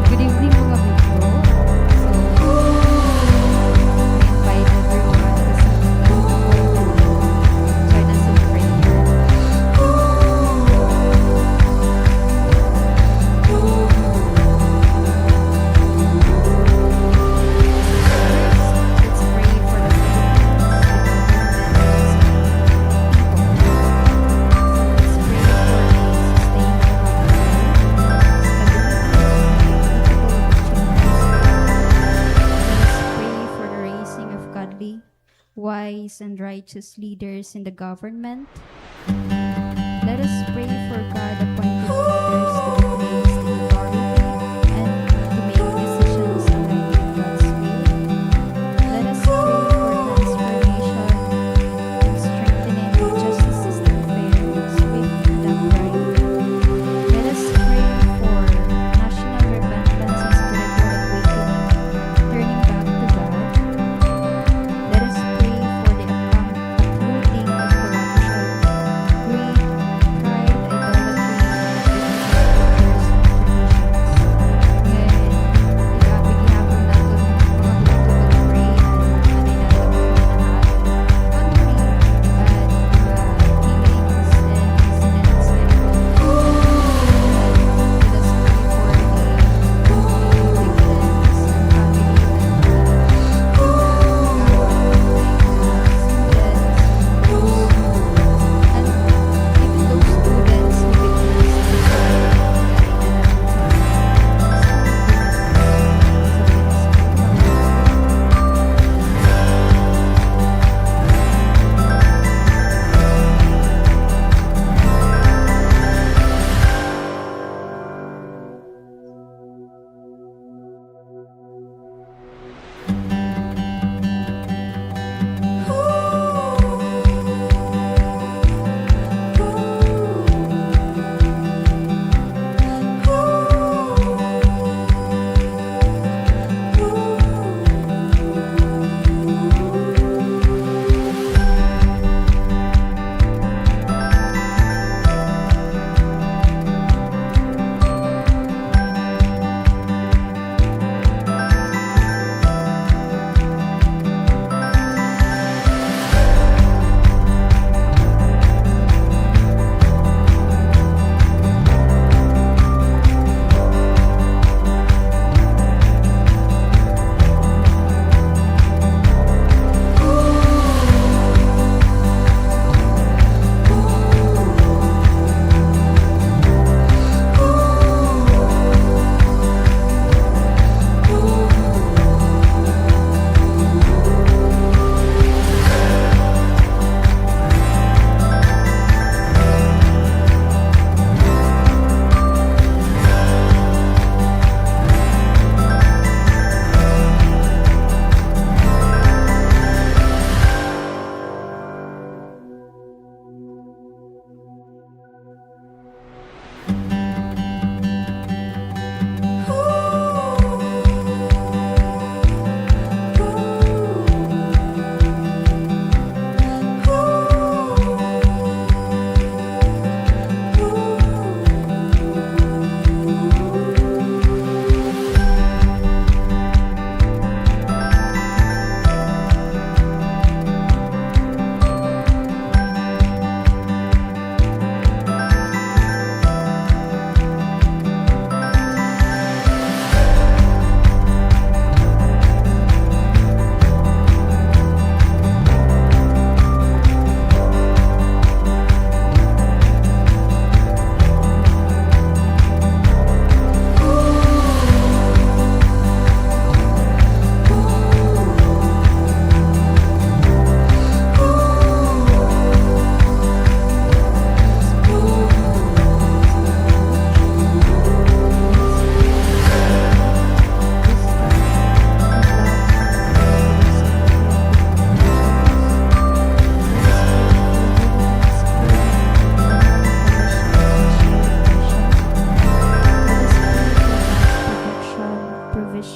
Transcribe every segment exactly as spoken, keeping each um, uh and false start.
Good evening, mga bugto. So, we invite everyone to sing, to join us in prayer. First, let's pray for the Philippines, the government, and the people. So let's pray for a sustained economic growth, stability, and equitable opportunities for all. Let us pray for the raising of godly, wise, and righteous leaders in the government. Let us pray for God-appointed leaders to be placed in authority and to make decisions aligned with God's will. Let us pray for transformation and strengthening of justice system fair, swift, and upright. Let us pray for national repentance and spiritual awakening, turning back to God. Let us pray for the upcom-, uprooting of corruption, greed, pride, idolatry,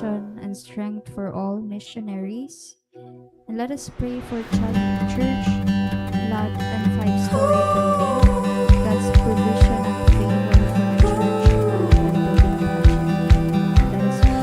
protection and strength for all missionaries. And let us pray for Chad Church, lot and five-story building. God's provision and favor for the church, lot and building project. Let us pray. Let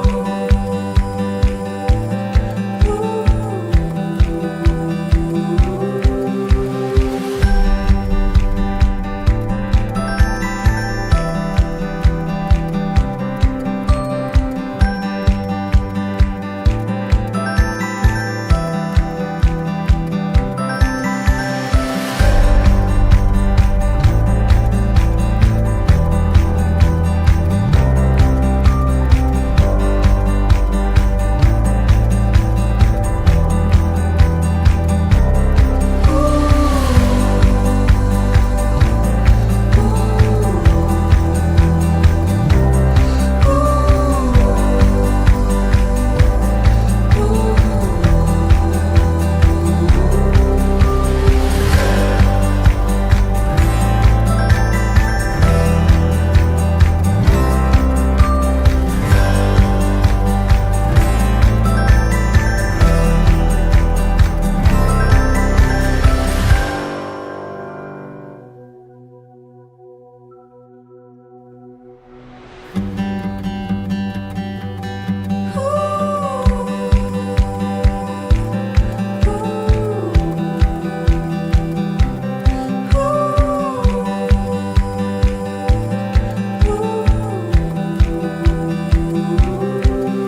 us pray for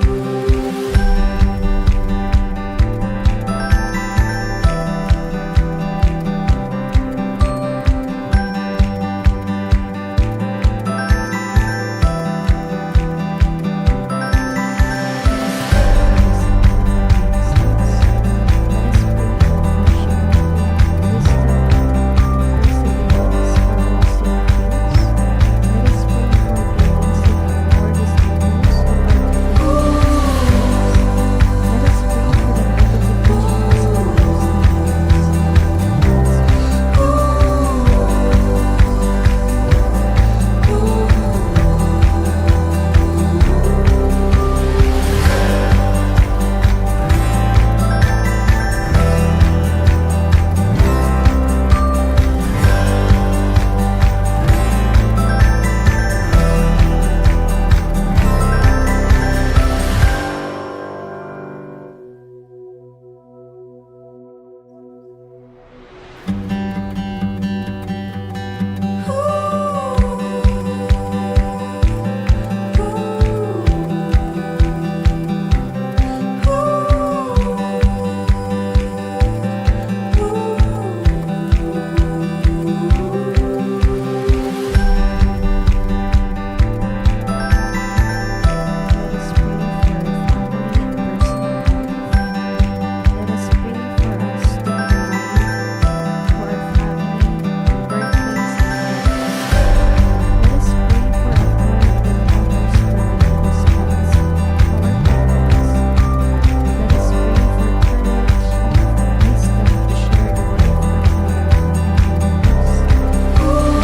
our family and personal life. Let us pray for us to be divided, for our family, workplace, and friends. Let us pray for a heart that honors God and responds to our prayers. Let us pray for courage and wisdom to share the word of God with our family members.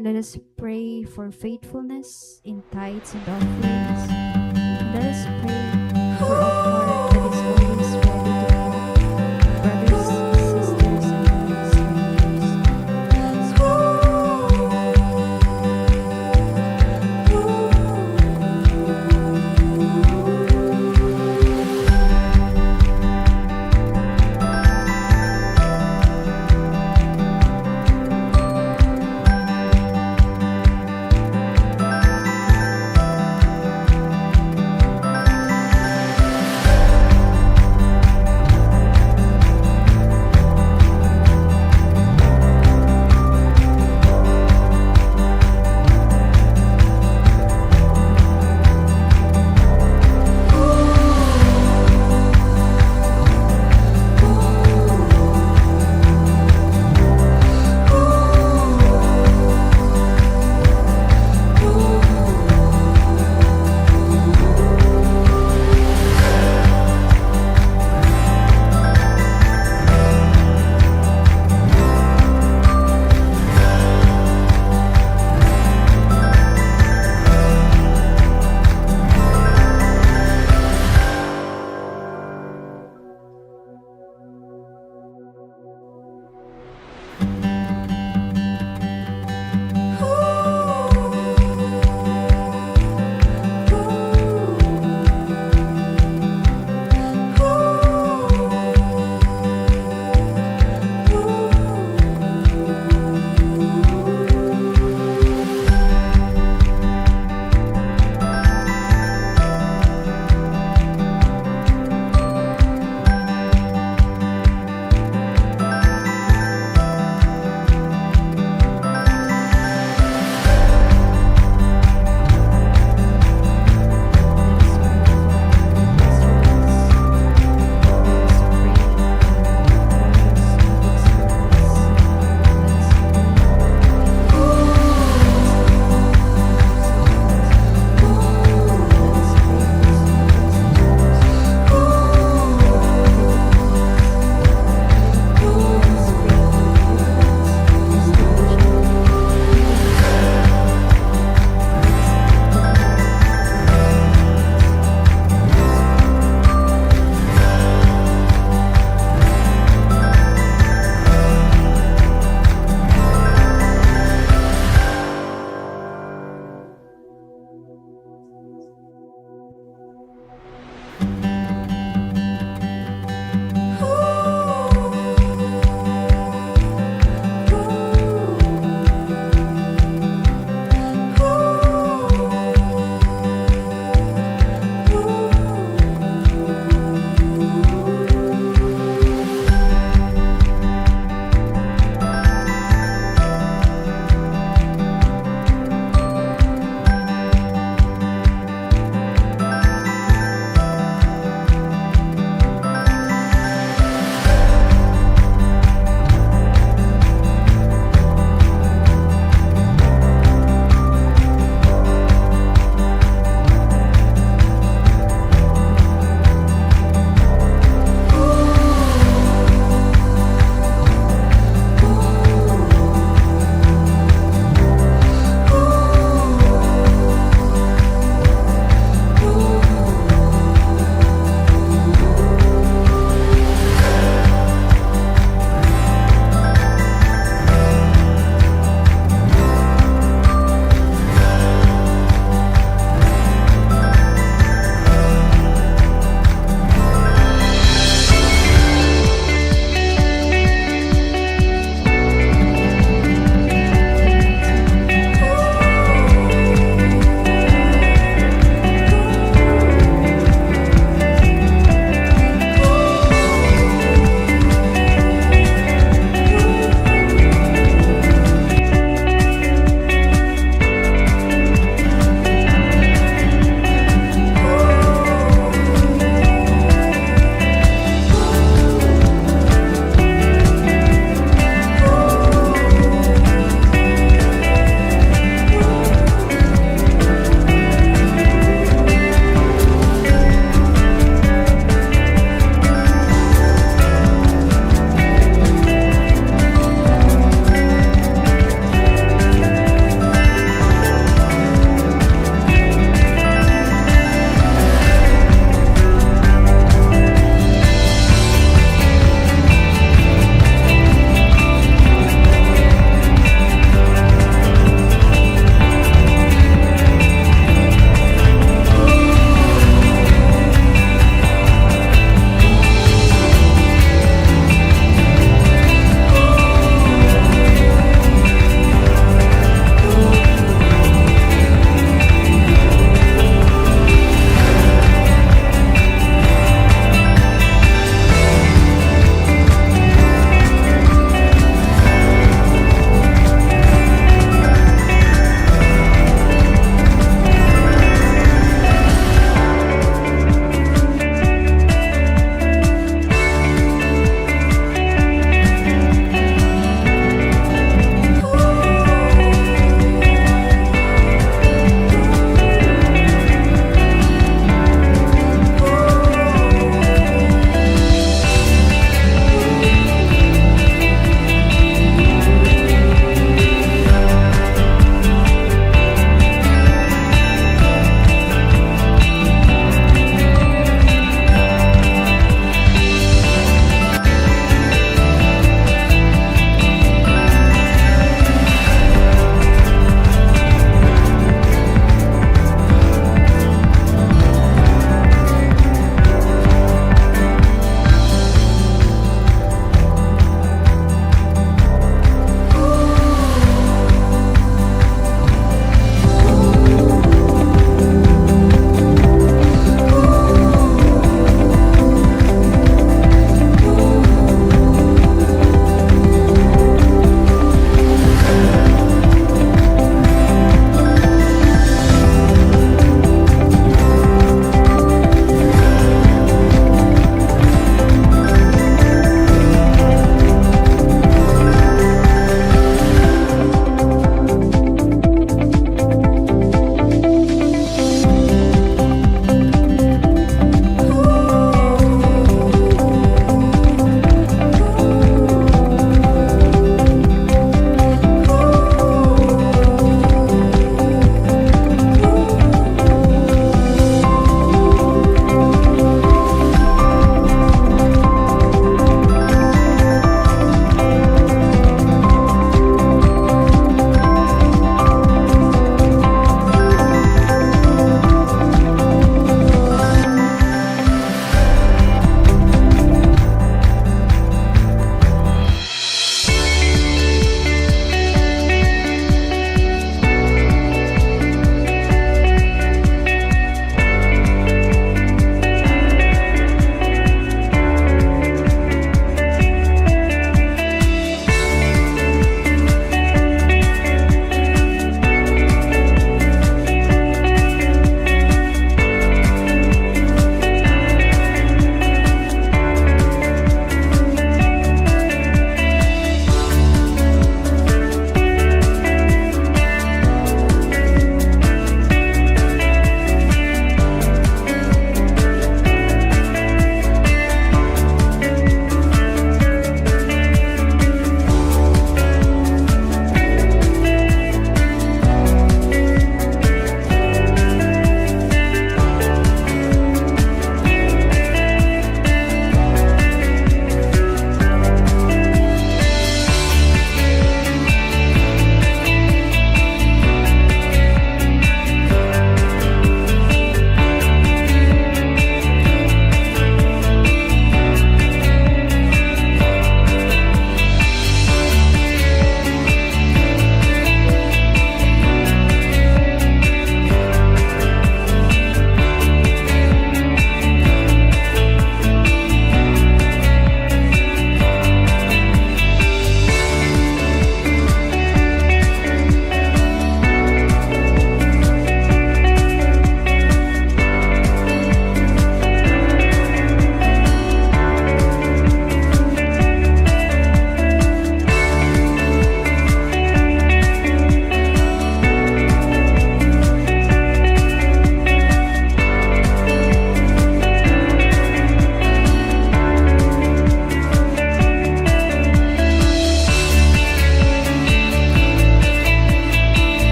Let us pray for faithfulness in tithes and offerings. And let us pray for a heart that is always ready to help brothers, sisters, and even strangers.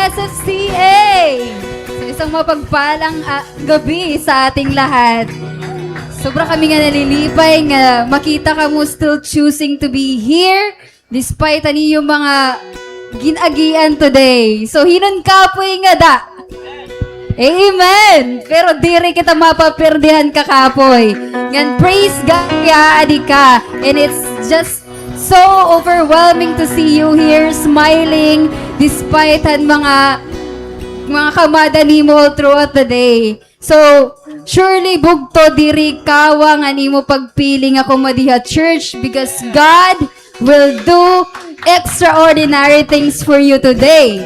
S F C A. So, isang mapagpalang, ah, gabi sa ating lahat. Sobra kami nga nalilipay nga makita kamo still choosing to be here despite an iyo mga gin-agian today. So, hin-o an kapoy ngada? Amen! Pero diri kita mapapirdihan ka kapoy. Ngan praise God nga aadi ka. And it's just so overwhelming to see you here smiling despite han mga, mga kamada nimo all throughout the day. So, surely, bugto, diri kawang an imo pagpili nga kumadi ha church because God will do extraordinary things for you today.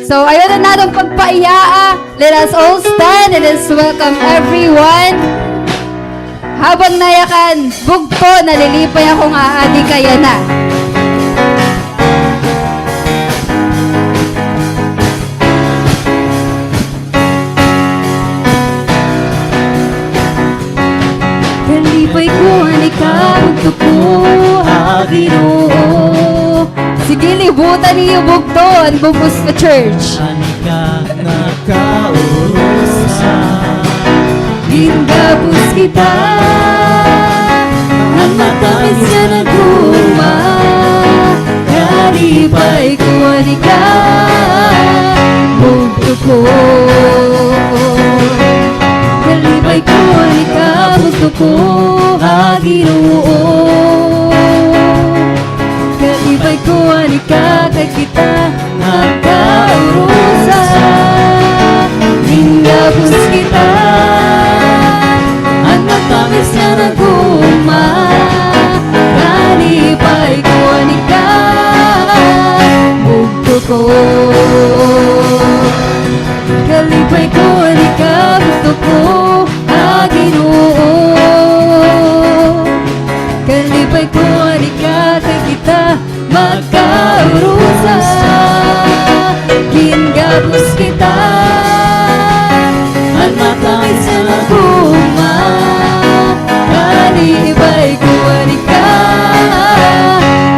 So, ayaw na naton pagpaiyaa. Let us all stand and let's welcome everyone. Habang nayakan, bugto, nalilipay ako nga aadi ka yana. Kalipay ko an ikaw, bugto ko, ah, Ginoo. Sige, libutan niyo bugto an bug-os nga church. An ika nga kaurusa, gingabos kita, an matamis nga nag-uma. Kalipay ko an ika, bugto ko. Kalipay ko an ika, bugto ko, ah, Ginoo. Kalipay ko an ika, kay kita magkaurusa. Gingabos kita, an matamis nga nag-uma. Kalipay ko an ika, bugto ko. Kalipay ko an ika, bugto ko, ah, Ginoo. Kalipay ko an ika, kay kita magkaurusa. Gingabos kita, an matamis nga nag-uma. Kalipay ko an ika,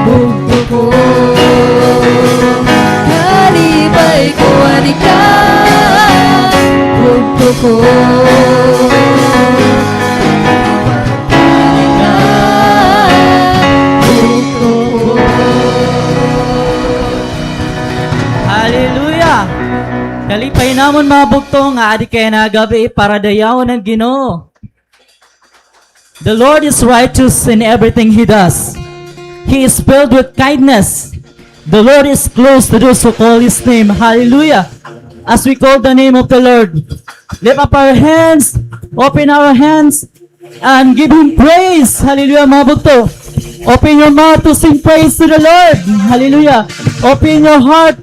bugto ko. Kalipay ko an ika, bugto ko. Hallelujah! Kalipay namon, mga bugto, nga adi kay yana gab-i para dayawon an Ginoo. The Lord is righteous in everything He does. He is filled with kindness. The Lord is close to those who call His name. Hallelujah. As we call the name of the Lord, lift up our hands, open our hands, and give Him praise. Hallelujah, mga bugto. Open your mouth to sing praise to the Lord. Hallelujah. Open your heart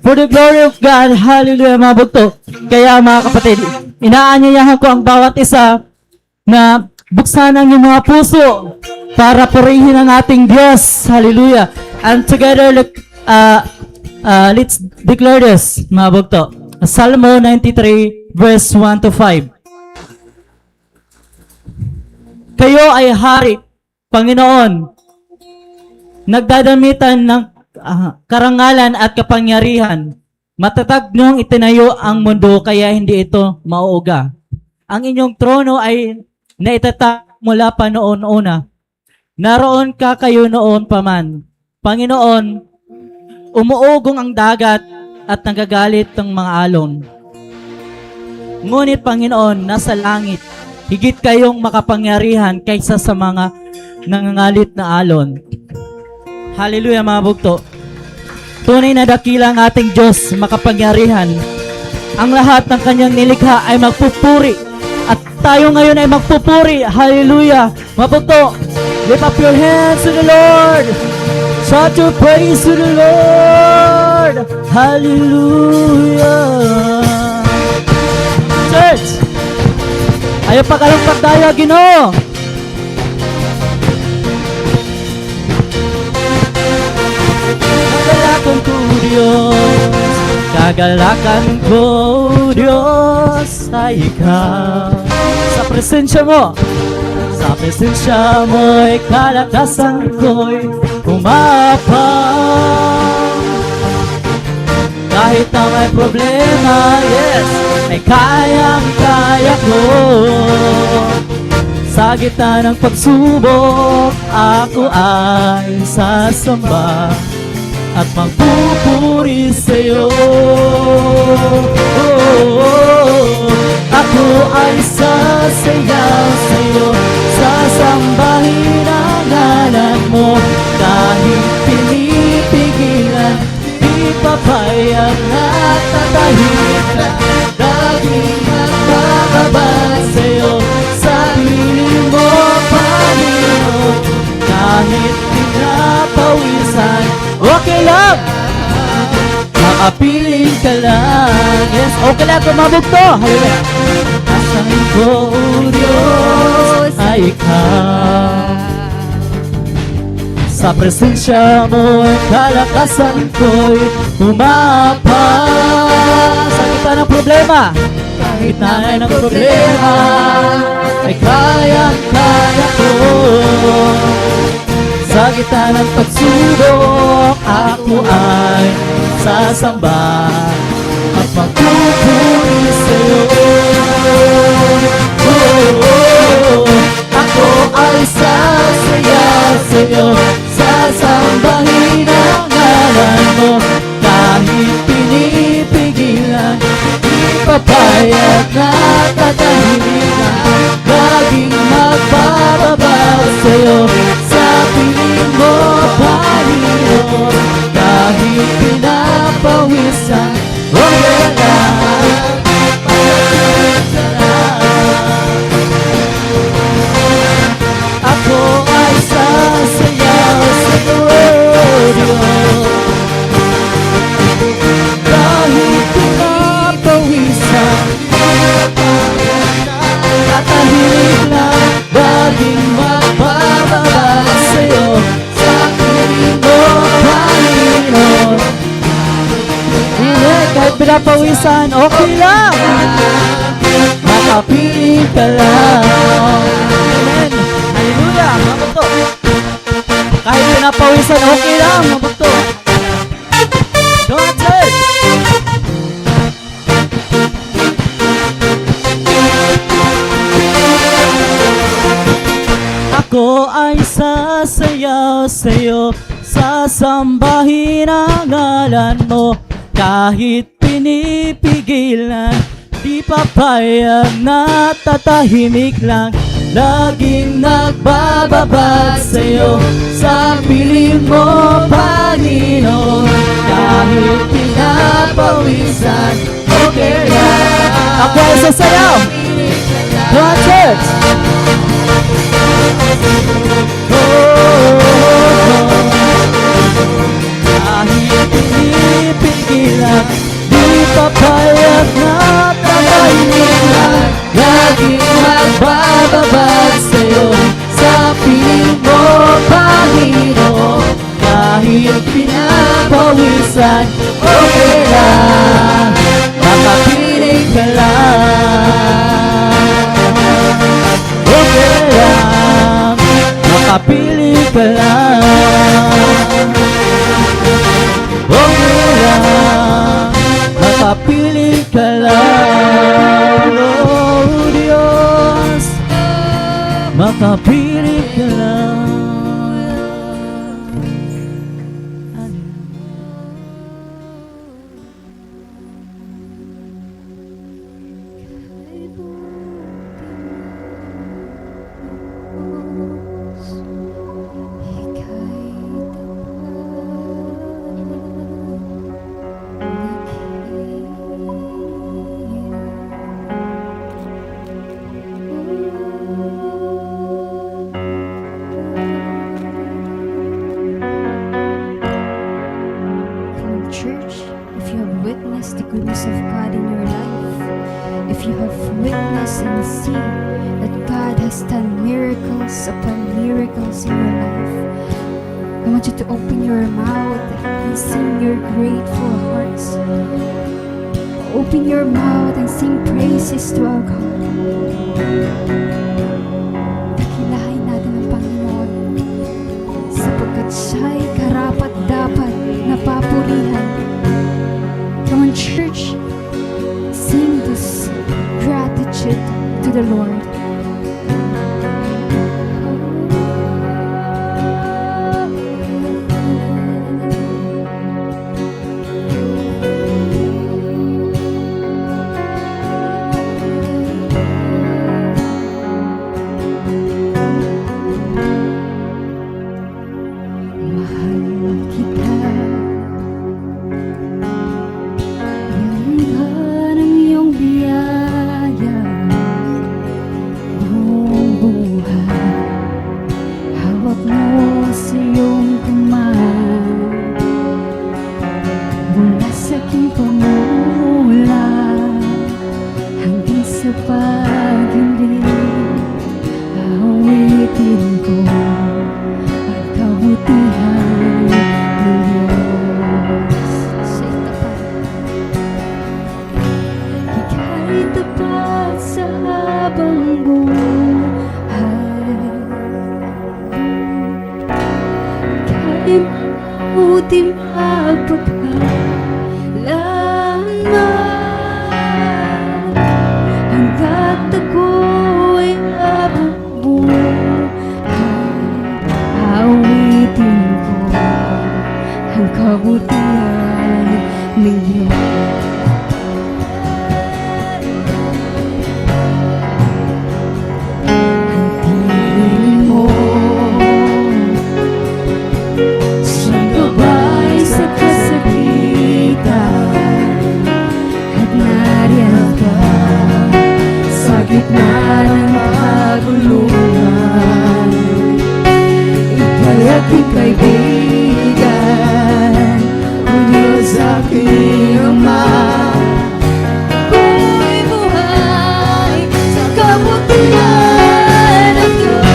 for the glory of God. Hallelujah, mga bugto. Kaya, mga kapatid, inaanyayahan ko ang bawat isa na buksan ang iyong mga puso para purihin ang ating Diyos. Hallelujah. And together, let, uh, uh, let's declare this, mga bugto. Salmo ninety-three, verse one to five. Kayo ay hari, Panginoon, nagdadamitan ng, ah, karangalan at kapangyarihan. Matatag niyong itinayo ang mundo, kaya hindi ito mauuga. Ang inyong trono ay naitatag mula pa noon una. Naroon ka kayo noon pa man. Panginoon, umuugong ang dagat at nagagalit ang mga alon. Ngunit, Panginoon, nasa langit, higit kayong makapangyarihan kaysa sa mga nangangalit na alon. Hallelujah, mga bugto. Tunay na dakila ang ating Diyos, makapangyarihan. Ang lahat ng kanyang nilikha ay magpupuri. At tayo ngayon ay magpupuri. Hallelujah. Mga bugto, lift up your hands to the Lord. Shout your praise to the Lord. Hallelujah. Church, ayaw pagkalumpat tayo, Ginoo. Kagalakan ko, Diyos, kagalakan ko, Diyos, ay ikaw. Sa presensya mo, sa presensya mo'y kalakasan ko'y umapang. Kahit na Problema, yes, ay kayang-kaya ko. Sa gitna ng pagsubok, ako ay sasamba at magpupuri sa'yo. Ako ay sasayaw sa'yo, sasambahin ang ngalan mo, kahit pinipigilan. Di papayag na tatahimik na, laging nagbababa sa'yo, sa piling mo, Panginoon, kahit pinapawisan. Okay lang. Makapiling ka lang. Yes, okay lang kung mabugto. Hallelujah. Asahan ko, O Diyos, ay ikaw. Sa presensya mo, kalakasan ko'y umapas. Sa gitna ng problema, sa gitna ng problema, ay kayang-kaya ko. Sa gitna ng pagsubok, ako ay sasamba at magpupuri sa'yo. Oh, oh, oh. Ako ay sasayaw sa'yo, sasambahin ang ngalan mo. Kahit pinipigilan, di papayag na tatahimik na. Laging magbababa sa'yo, sa piling mo, Panginoon. Kahit pinapawisan, okay lang. Ako ay sasayaw sa iyo, Diyos. Kahit pinapawisan, tatahimik lang, laging magbababa sa iyo, sa piling mo, Panginoon. Amen. Kahit pinapawisan, okay lang. Makapiling ka lang. Amen. Hallelujah. Mabugto. Kahit pinapawisan, okay lang. Mabugto. Go, church. Ako ay sasayaw sa iyo, sasambahin ang ngalan mo. Kahit pinipigilan, di papayag na tatahimik lang. Laging nagbababa sa iyo, sa piling mo, Panginoon. Kahit pinapawisan, okay lang. Ako ay sasayaw. Come on, church. Oh, oh, oh. Kahit pinipigilan, di papayag na tatahimik lang. Laging magbababa sa iyo, sa piling mo, Panginoon. Kahit pinapawisan, okay lang, makapiling ka lang. Okay lang, makapiling ka lang. Okay lang, makapiling ka lang. Oh, Diyos, makapiling ka lang. Come on, church, if you have witnessed the goodness of God in your life, if you have witnessed and seen that God has done miracles upon miracles in your life, I want you to open your mouth and sing your grateful hearts. Open your mouth and sing praises to our God. Dakilahin natin ang Panginoon, sapagkat siya'y karapat-dapat na papurihan. Come on, church. the Lord. Mahal kita. Ganda ng iyong biyaya, buong buhay hawak mo sa iyong kamay. Mula sa aking pamumulan hanggang sa paghiling, awitin ko ang kabutihan ng Diyos. Ika'y tapat sa habang buhay. Ika'y mabuti mapagkalanman. Hangga't ako'y habang buhay, awitin ko ang kabutihan ng Diyos. Ang tinig mo, siyang gabay sa kasakitan, at nariyan ka sa gitna ng kaguluhan. Ika'y aking kaibigan, O Diyos, aking Ama. Ako'y buhay sa kabutihan ng Diyos.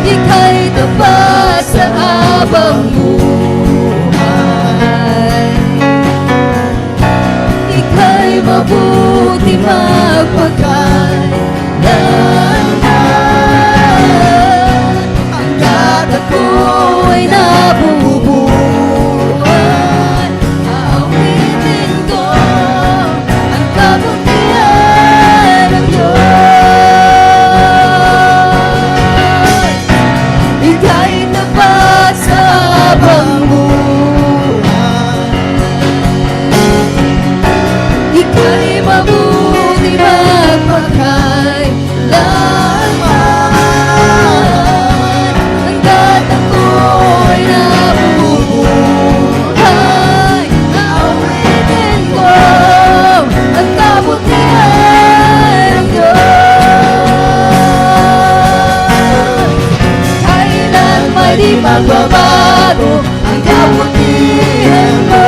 Ika'y tapat sa habang buhay. Ika'y mabuti mapagkalanman. Hangga't ako'y nabubuhay, awitin ko ang kabutihan ng Diyos. Ika'y tapat sa habang buhay. Ika'y mabuti mapagkalanman. Hangga't ako'y nabubuhay, awitin ko ang kabutihan ng Diyos. Kailanman di magbabago ang kabutihan mo.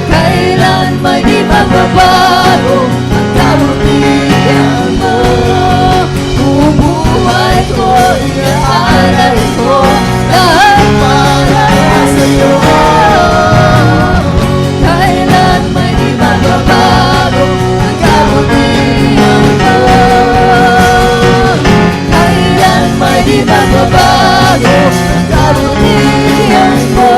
Kailanman di magbabago ang kabutihan mo. Buong buhay ko, iaalay ko lahat para sa iyo. Kailanman di magbabago ang kabutihan mo. Kailanman di magbabago ang kabutihan mo.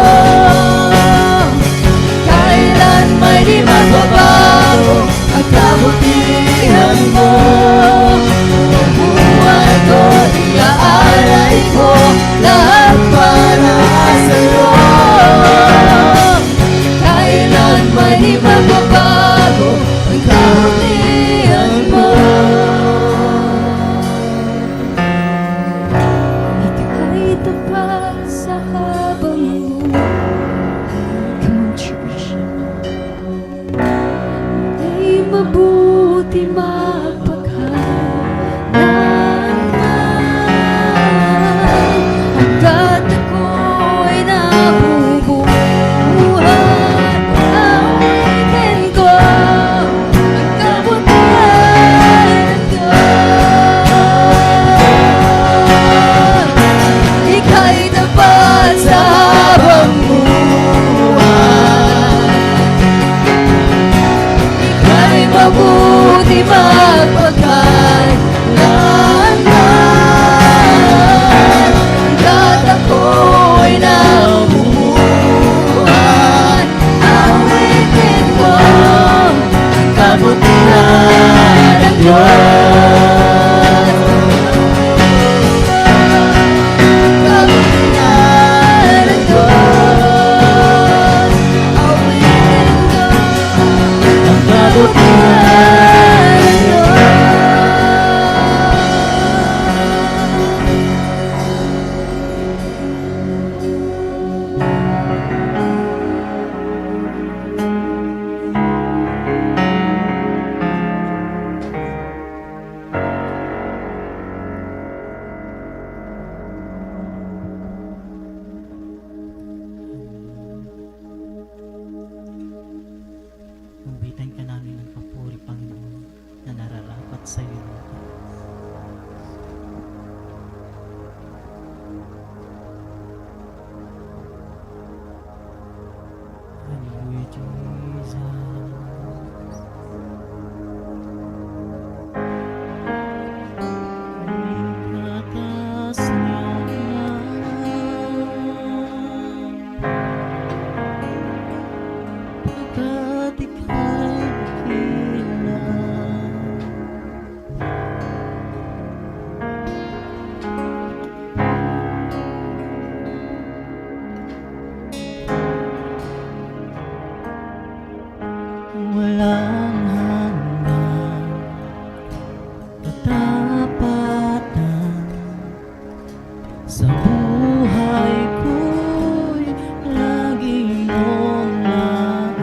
Buhay ko'y lagi mong laang.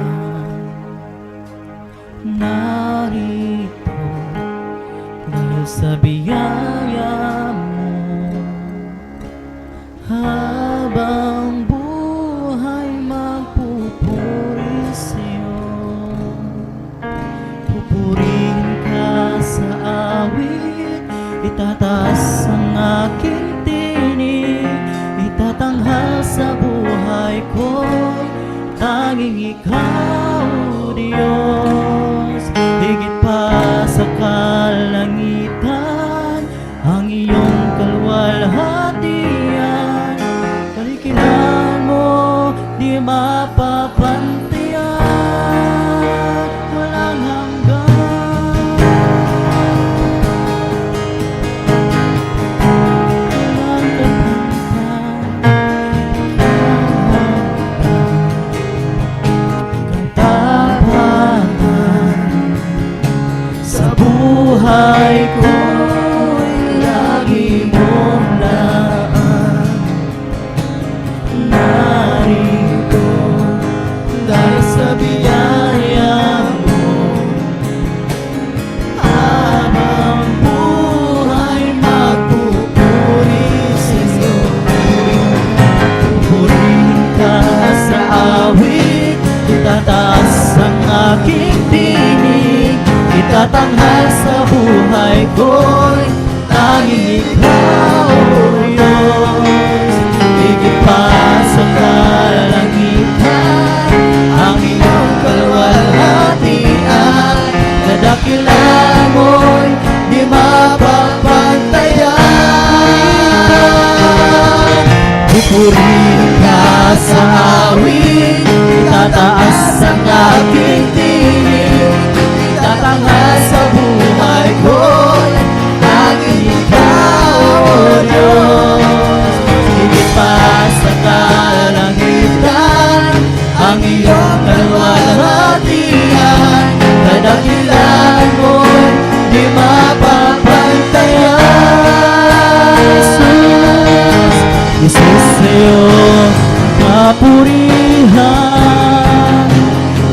Narito dahil sa biyaya mo. Habang buhay magpupuri sa'yo. Pupurihin ka sa awit, itataas ang aking tinig, itatanghal sa buhay ko, tanging ikaw, O Diyos, higit pa sa kalangitan, ang iyong kaluwalhatian, kalikilan mo, di mapapantayan, walang hanggan. Walang kapantayan, walang hanggan. Katapatan. Sa buhay ko'y lagi mong laang. Narito dahil sa biyaya mo. Habang buhay magpupuri sa'yo. Pupurihin ka sa awit, itataas ang aking tinig, itatanghal sa buhay ko'y tanging ikaw, O Diyos. Higit pa sa kalangitan, ang iyong kaluwalhatian, kadakilaan mo'y di mapapantayan. Pupurihin ka sa awit, itataas ang aking tinig, itatanghal sa buhay ko, tanging ikaw, O Diyos. Higit pa sa kalangitan, ang iyong kaluwalhatian, kadakilaan mo'y di mapapantayan. Jesus, Jesus, sa'yo kapurihan,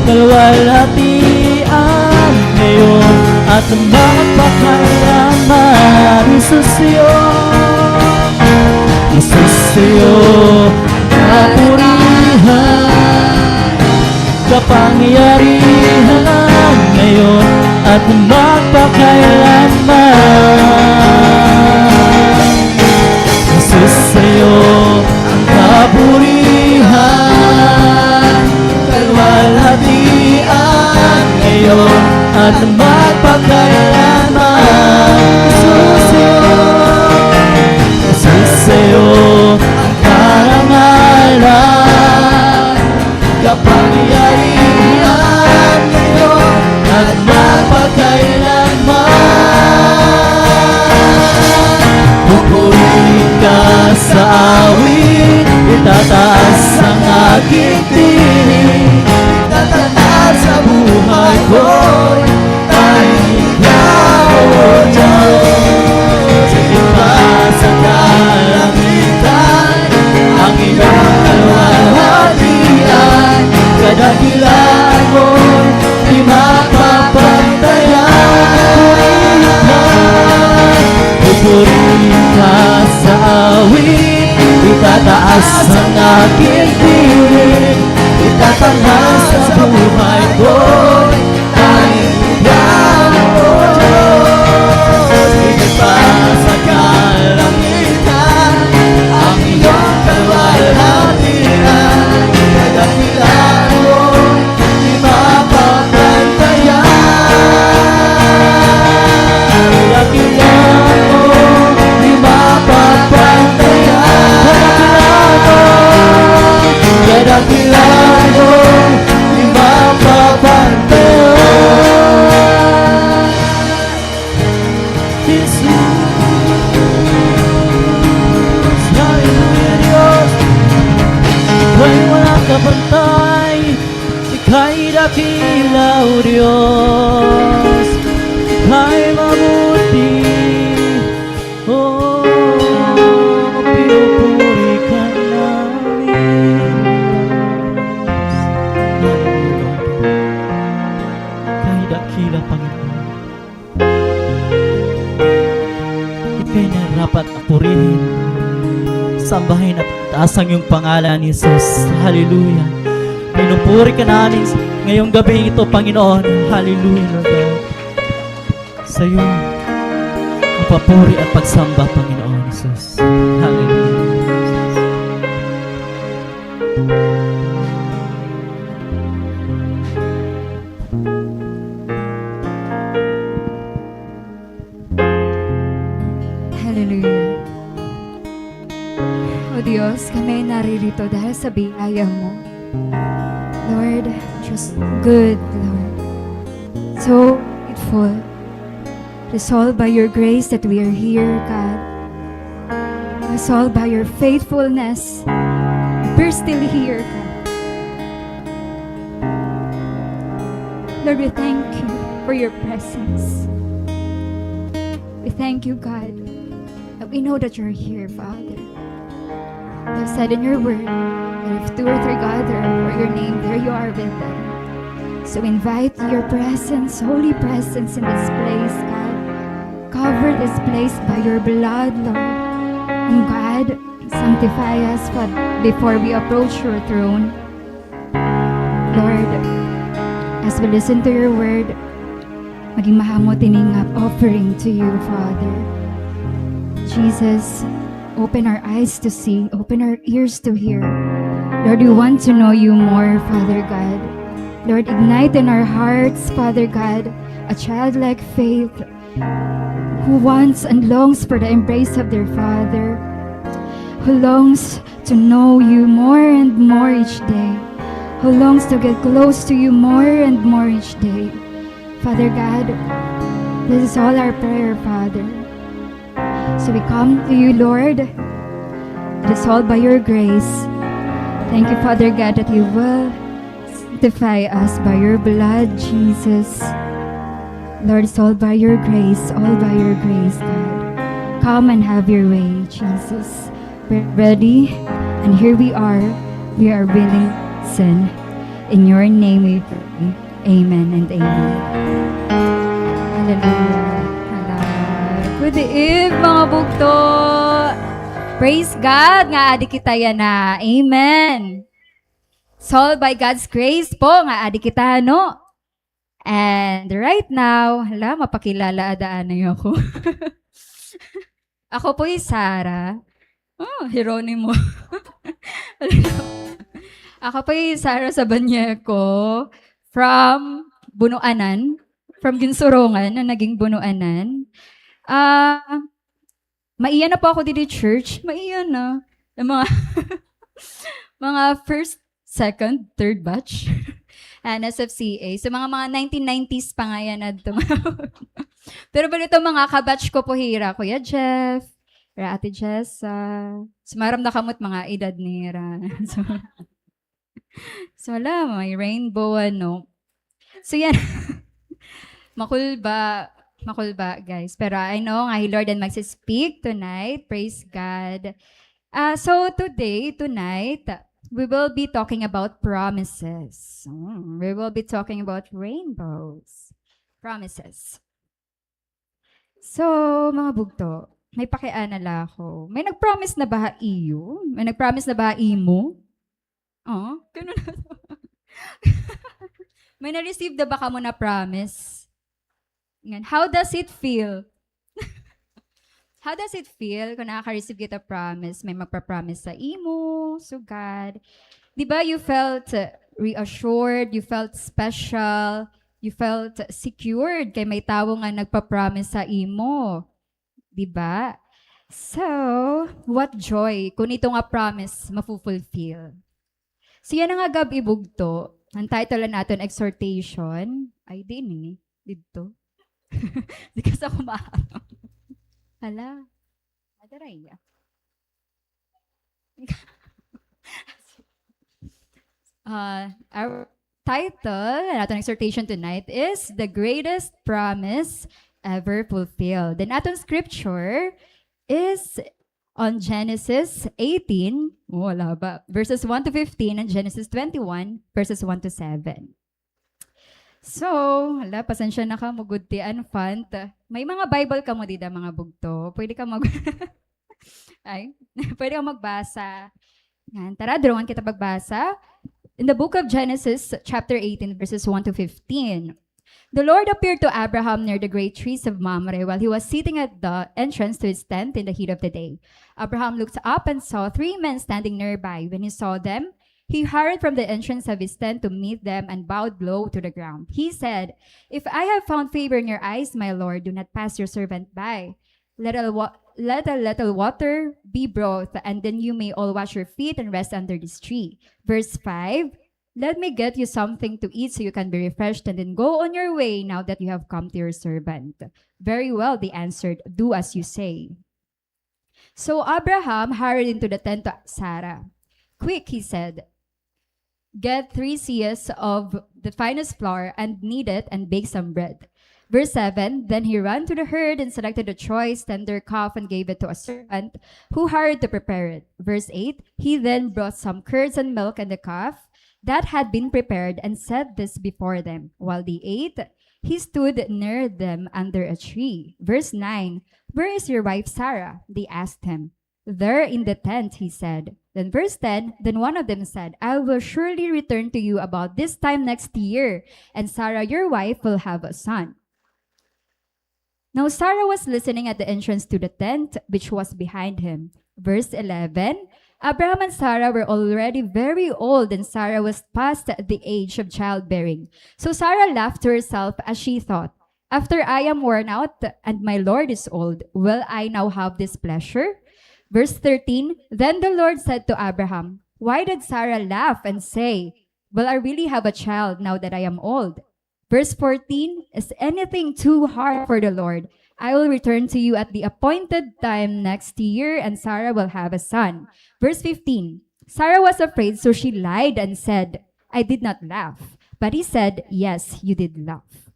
kaluwalhatian ngayon at magpakailanman. Jesus, sa'yo, Jesus, sa'yo kapurihan, kapangyarihan ngayon at magpakailanman. Jesus, sa'yo ang kapurihan, kaluwalhatian ngayon at magpakailanman. Jesus, sa'yo, Jesus, sa'yo ang karangalan, kapangyarihan ngayon at magpakailanman. Pupurihin ka sa awit, itataas ang aking tinig, itataas sa buhay ko. Tanging ikaw, O Diyos, higit pa sa kalangitan, ang iyong kaluwalhatian, kadakilaan mo, di mapapantayan. Pupurihin ka sa awit, itataas ang aking tinig, itatanghal sa buhay ko. Tanging ikaw, O Diyos, higit pa sa kalangitan, ang iyong kaluwalhatian, kadakilaan mo, di mapapantayan. Kadakilaan mo, di mapapantayan. Kadakilaan mo, kadakilaan mo, di mapapantayan. Taas ang iyong pangalan, Jesus. Hallelujah. Pinupuri ka namin ngayong gabi ito, Panginoon. Hallelujah, Lord God. Sa iyo, ang papuri at pagsamba, Panginoon Jesus. Hallelujah. Hallelujah. O Diyos, kami naririto dahil sa biyaya mo. Lord, just good, Lord. So grateful. It's all by your grace that we are here, God. It's all by your faithfulness. We're still here, God. Lord, we thank you for your presence. We thank you, God, that we know that you're here, Father. You have said in your word that if two or three gather for your name, there you are with them. So we invite your presence, holy presence in this place, God. Cover this place by your blood, Lord. And God, sanctify us, Fa-, before we approach your throne. Lord, as we listen to your word, maging mahamo tini nga offering to you, Father. Jesus, open our eyes to see, open our ears to hear. Lord, we want to know you more, Father God. Lord, ignite in our hearts, Father God, a childlike faith who wants and longs for the embrace of their Father, who longs to know you more and more each day, who longs to get close to you more and more each day. Father God, this is all our prayer, Father. So we come to you, Lord. It is all by your grace. Thank you, Father God, that you will sanctify us by your blood, Jesus. Lord, it's all by your grace, all by your grace, God. Come and have your way, Jesus. We're ready, and here we are. We are willing to listen. In your name we pray. Amen and amen. Hallelujah. Hallelujah. Good eve, mga bugto. Praise God nga adi kita yana. Amen. It's all by God's grace po nga adi kita, no? And right now, hala, mapakilala ada anay ako. Ako po hi Sarah. Oh, Jeronimo. Ako po hi Sarah Sabaniego from Bunuanan, from Ginsurongan na naging Bunuanan. Ah, maiya na po ako didi church. Maiya na. Ang mga, mga first, second, third batch. N S F C A. So, mga, mga nineteen nineties pa nga yana adto. Pero balita, mga kabatch ko po hira, Kuya Jeff, hira Ate Jessa. So, maaram na kamo it mga edad nira. So, so, hala, may rainbow, ano. So, yan. Makulba. Makulba, guys. Pero I know nga hi Lord an magsi-speak tonight. Praise God. Ah, so today, tonight, we will be talking about promises. Mm, we will be talking about rainbows. Promises. So, mga bugto, may pakiana la ako. May nag-promise na ba ha iyo? May nag-promise na ba ha imo? Oh, ganun na. May na-receive na ba kamo na promise? Ngan, how does it feel? How does it feel kung nakaka-receive kita promise? May magpa-promise sa imo, sugad. Di ba, you felt, uh, reassured, you felt special, you felt secured kay may tawo nga nagpa-promise sa imo. Di ba? So, what joy kung ito nga promise mafu-fulfill. So, yana nga gab-i, bugto, an title han aton exhortation, ay, di ini, didto. Di kasi ako maaram. Hala. Madaray niya. Uh, our title, an aton exhortation tonight is The Greatest Promise Ever Fulfilled. An aton scripture is on Genesis eighteen, oh, wala ba? Verses one to fifteen and Genesis twenty-one, verses one to seven. So, hala, pasensya na kamo gud ti an font. May mga Bible kamo dida, mga bugto. Pwede ka mag-, Ay, pwede ka magbasa. Yan. Tara, durungan kita pagbasa. In the book of Genesis, chapter eighteen, verses one to fifteen. The Lord appeared to Abraham near the great trees of Mamre while he was sitting at the entrance to his tent in the heat of the day. Abraham looked up and saw three men standing nearby. When he saw them, he hurried from the entrance of his tent to meet them and bowed low to the ground. He said, "If I have found favor in your eyes, my Lord, do not pass your servant by. Let a, wa- let a little water be brought, and then you may all wash your feet and rest under this tree." Verse five, "Let me get you something to eat so you can be refreshed, and then go on your way now that you have come to your servant." "Very well," they answered, "do as you say." So Abraham hurried into the tent to Sarah. "Quick," he said, "get three seahs of the finest flour and knead it and bake some bread." Verse seven, "Then he ran to the herd and selected a choice, tender calf and gave it to a servant who hurried to prepare it." Verse eight, "He then brought some curds and milk and the calf that had been prepared and set this before them. While they ate, he stood near them under a tree." Verse nine, "Where is your wife Sarah?" they asked him. "There in the tent," he said. Then verse ten, then one of them said, "I will surely return to you about this time next year, and Sarah, your wife, will have a son." Now Sarah was listening at the entrance to the tent, which was behind him. Verse eleven, Abraham and Sarah were already very old, and Sarah was past the age of childbearing. So Sarah laughed to herself as she thought, "After I am worn out and my Lord is old, will I now have this pleasure?" Verse thirteen, then the Lord said to Abraham, "Why did Sarah laugh and say, 'Will I really have a child now that I am old?'" Verse fourteen, "Is anything too hard for the Lord? I will return to you at the appointed time next year, and Sarah will have a son." Verse fifteen, Sarah was afraid, so she lied and said, "I did not laugh." But he said, "Yes, you did laugh."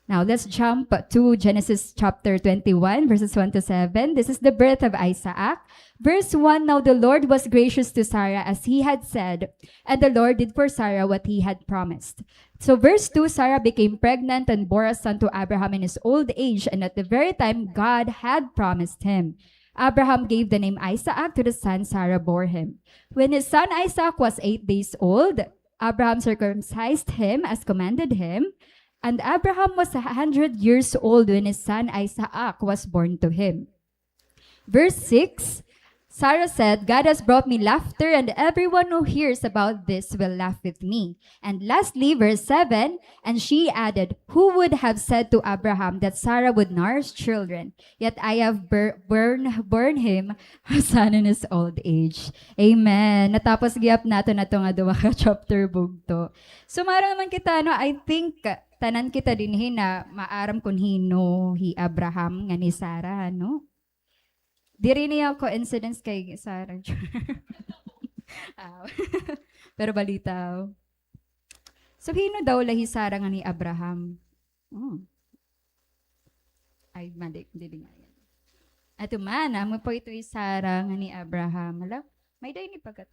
Now let's jump to Genesis chapter twenty-one, verses one to seven. This is the birth of Isaac. Verse one, now the Lord was gracious to Sarah as he had said, and the Lord did for Sarah what he had promised. So verse two, Sarah became pregnant and bore a son to Abraham in his old age, and at the very time God had promised him. Abraham gave the name Isaac to the son Sarah bore him. When his son Isaac was eight days old, Abraham circumcised him as commanded him, and Abraham was a hundred years old when his son Isaac was born to him. Verse six, Sarah said, "God has brought me laughter, and everyone who hears about this will laugh with me." And lastly, verse seven, and she added, "Who would have said to Abraham that Sarah would nourish children? Yet I have bur-, burn, born him a son in his old age." Amen. Natapos gihap naton ato nga duha ka chapter bugto. So, maaram naman kita, no? I think, tanan kita dinhi na maaram kun hin-o hi Abraham ngan hi Sarah, no? Diri niya coincidence kay Sarah. Ah. Pero balitaw. So, hin-o daw la hi Sarah ngan hi Abraham? Hmm. Ay, mali. Diri nga yan. Ato man, amo po ito hi Sarah ngan hi Abraham. Hala, may day ni pagkat-,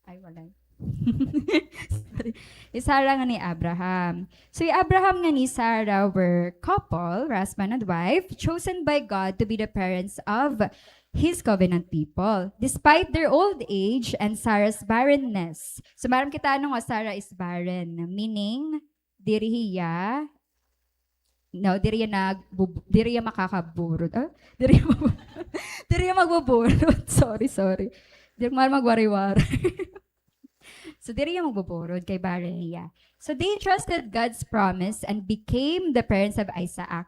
ay, wala. Sorry. Hi Sarah ngan hi Abraham. So, hi Abraham ngan hi Sarah were couple, husband and wife, chosen by God to be the parents of his covenant people, despite their old age and Sarah's barrenness. So, maaram kita ano nga Sarah is barren, meaning, diri hiya, no, diri hiya nag-, bub-, diri hiya makakaburod. Ah? Diri hiya mag-, diri hiya magbuburod. Sorry, sorry. Diri hiya magwari-wari. So, diri hiya magbuburod kay barren hiya. So, they trusted God's promise and became the parents of Isaac,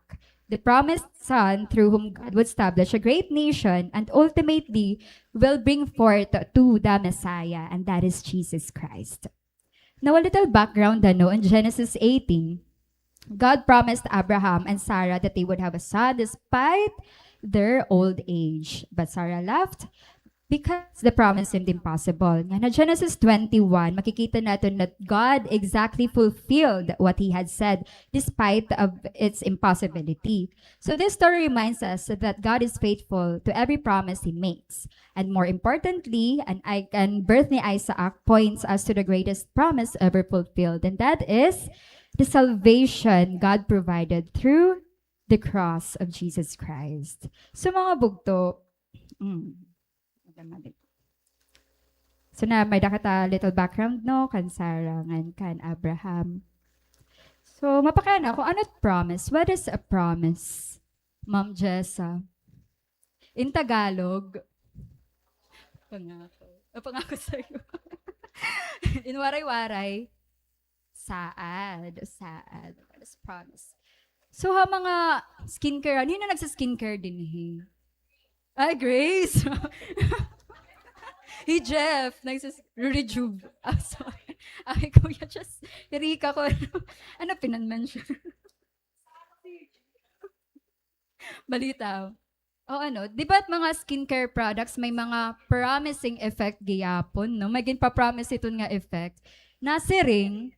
the promised son through whom God would establish a great nation and ultimately will bring forth to the Messiah, and that is Jesus Christ. Now, a little background, ano, in Genesis eighteen, God promised Abraham and Sarah that they would have a son despite their old age. But Sarah laughed because the promise seemed impossible. Ngan ha Genesis twenty-one, makikita naton that God exactly fulfilled what he had said despite of its impossibility. So this story reminds us that God is faithful to every promise he makes. And more importantly, an, an birth ni Isaac points us to the greatest promise ever fulfilled, and that is the salvation God provided through the cross of Jesus Christ. So, mga bugto, Mm. Automatic. So na, may-ada kita little background, no, kan Sarah ngan kan Abraham. So, mapakiana ako, ano it promise? What is a promise, Ma'am Jessa? In Tagalog, pangako. Ah, pangako sa'yo. In Waray-Waray, saad. Saad. What is promise? So, ha mga skincare, hin-o nagsa-skincare dinhi? Ay, Grace! Hi Jeff, nagsa-, Rejuve. Ah, sorry. Ay, Kuya, just, Erika ko. Ano, pinanmention? Balita. O ano, di ba mga skincare products may mga promising effect gihapon, no? May ginpa-promise iton nga effect. Nasiring,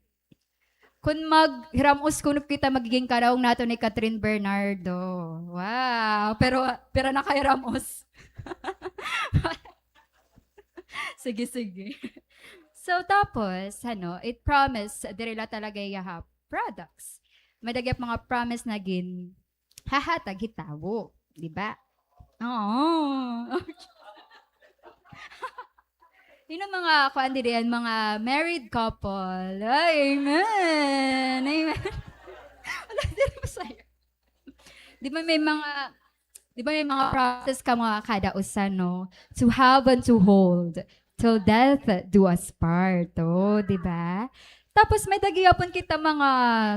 kun maghiram-os kuno kita, magiging kadaong naton ni Catherine Bernardo. Wow! Pero, pira na kay hiram-os? Sige, sige. So, tapos, ano, it promise, diri la talaga iya ha products. May-ada gihap mga promise na ginhahatag hitawo, di ba? Oo. Hin-o mga kuan diri, an mga married couple? Ay, amen. Amen. Wala, diri masaya. Di ba may mga, di ba may mga promises ka mga kada usa, no? To have and to hold till death do us part. O, di ba? Tapos may-ada gihapon kita mga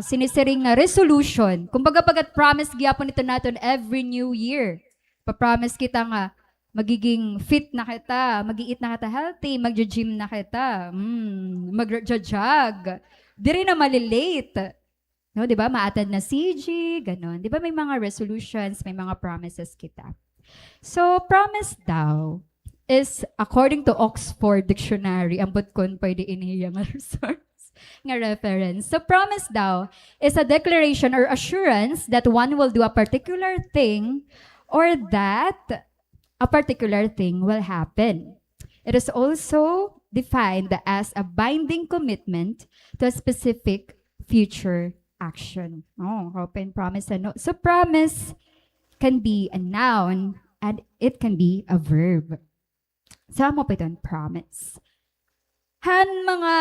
sinisiring nga resolution. Kumbaga, pag-promise gihapon ito naton every New Year. Pa-promise kita nga magiging fit na kita, mag-i-eat na kita healthy, magji-gym na kita, mm, magja-jog. Diri na mali-late. No, di ba? Ma-attend na C G, ganon. Di ba may mga resolutions, may mga promises kita? So, promise daw is, according to Oxford Dictionary, ambot kon pwede ini hiya nga resource, nga reference. So, promise daw is a declaration or assurance that one will do a particular thing or that a particular thing will happen. It is also defined as a binding commitment to a specific future action. O, open promise, ano? So, promise can be a noun and it can be a verb. So, amo pa iton promise. Han mga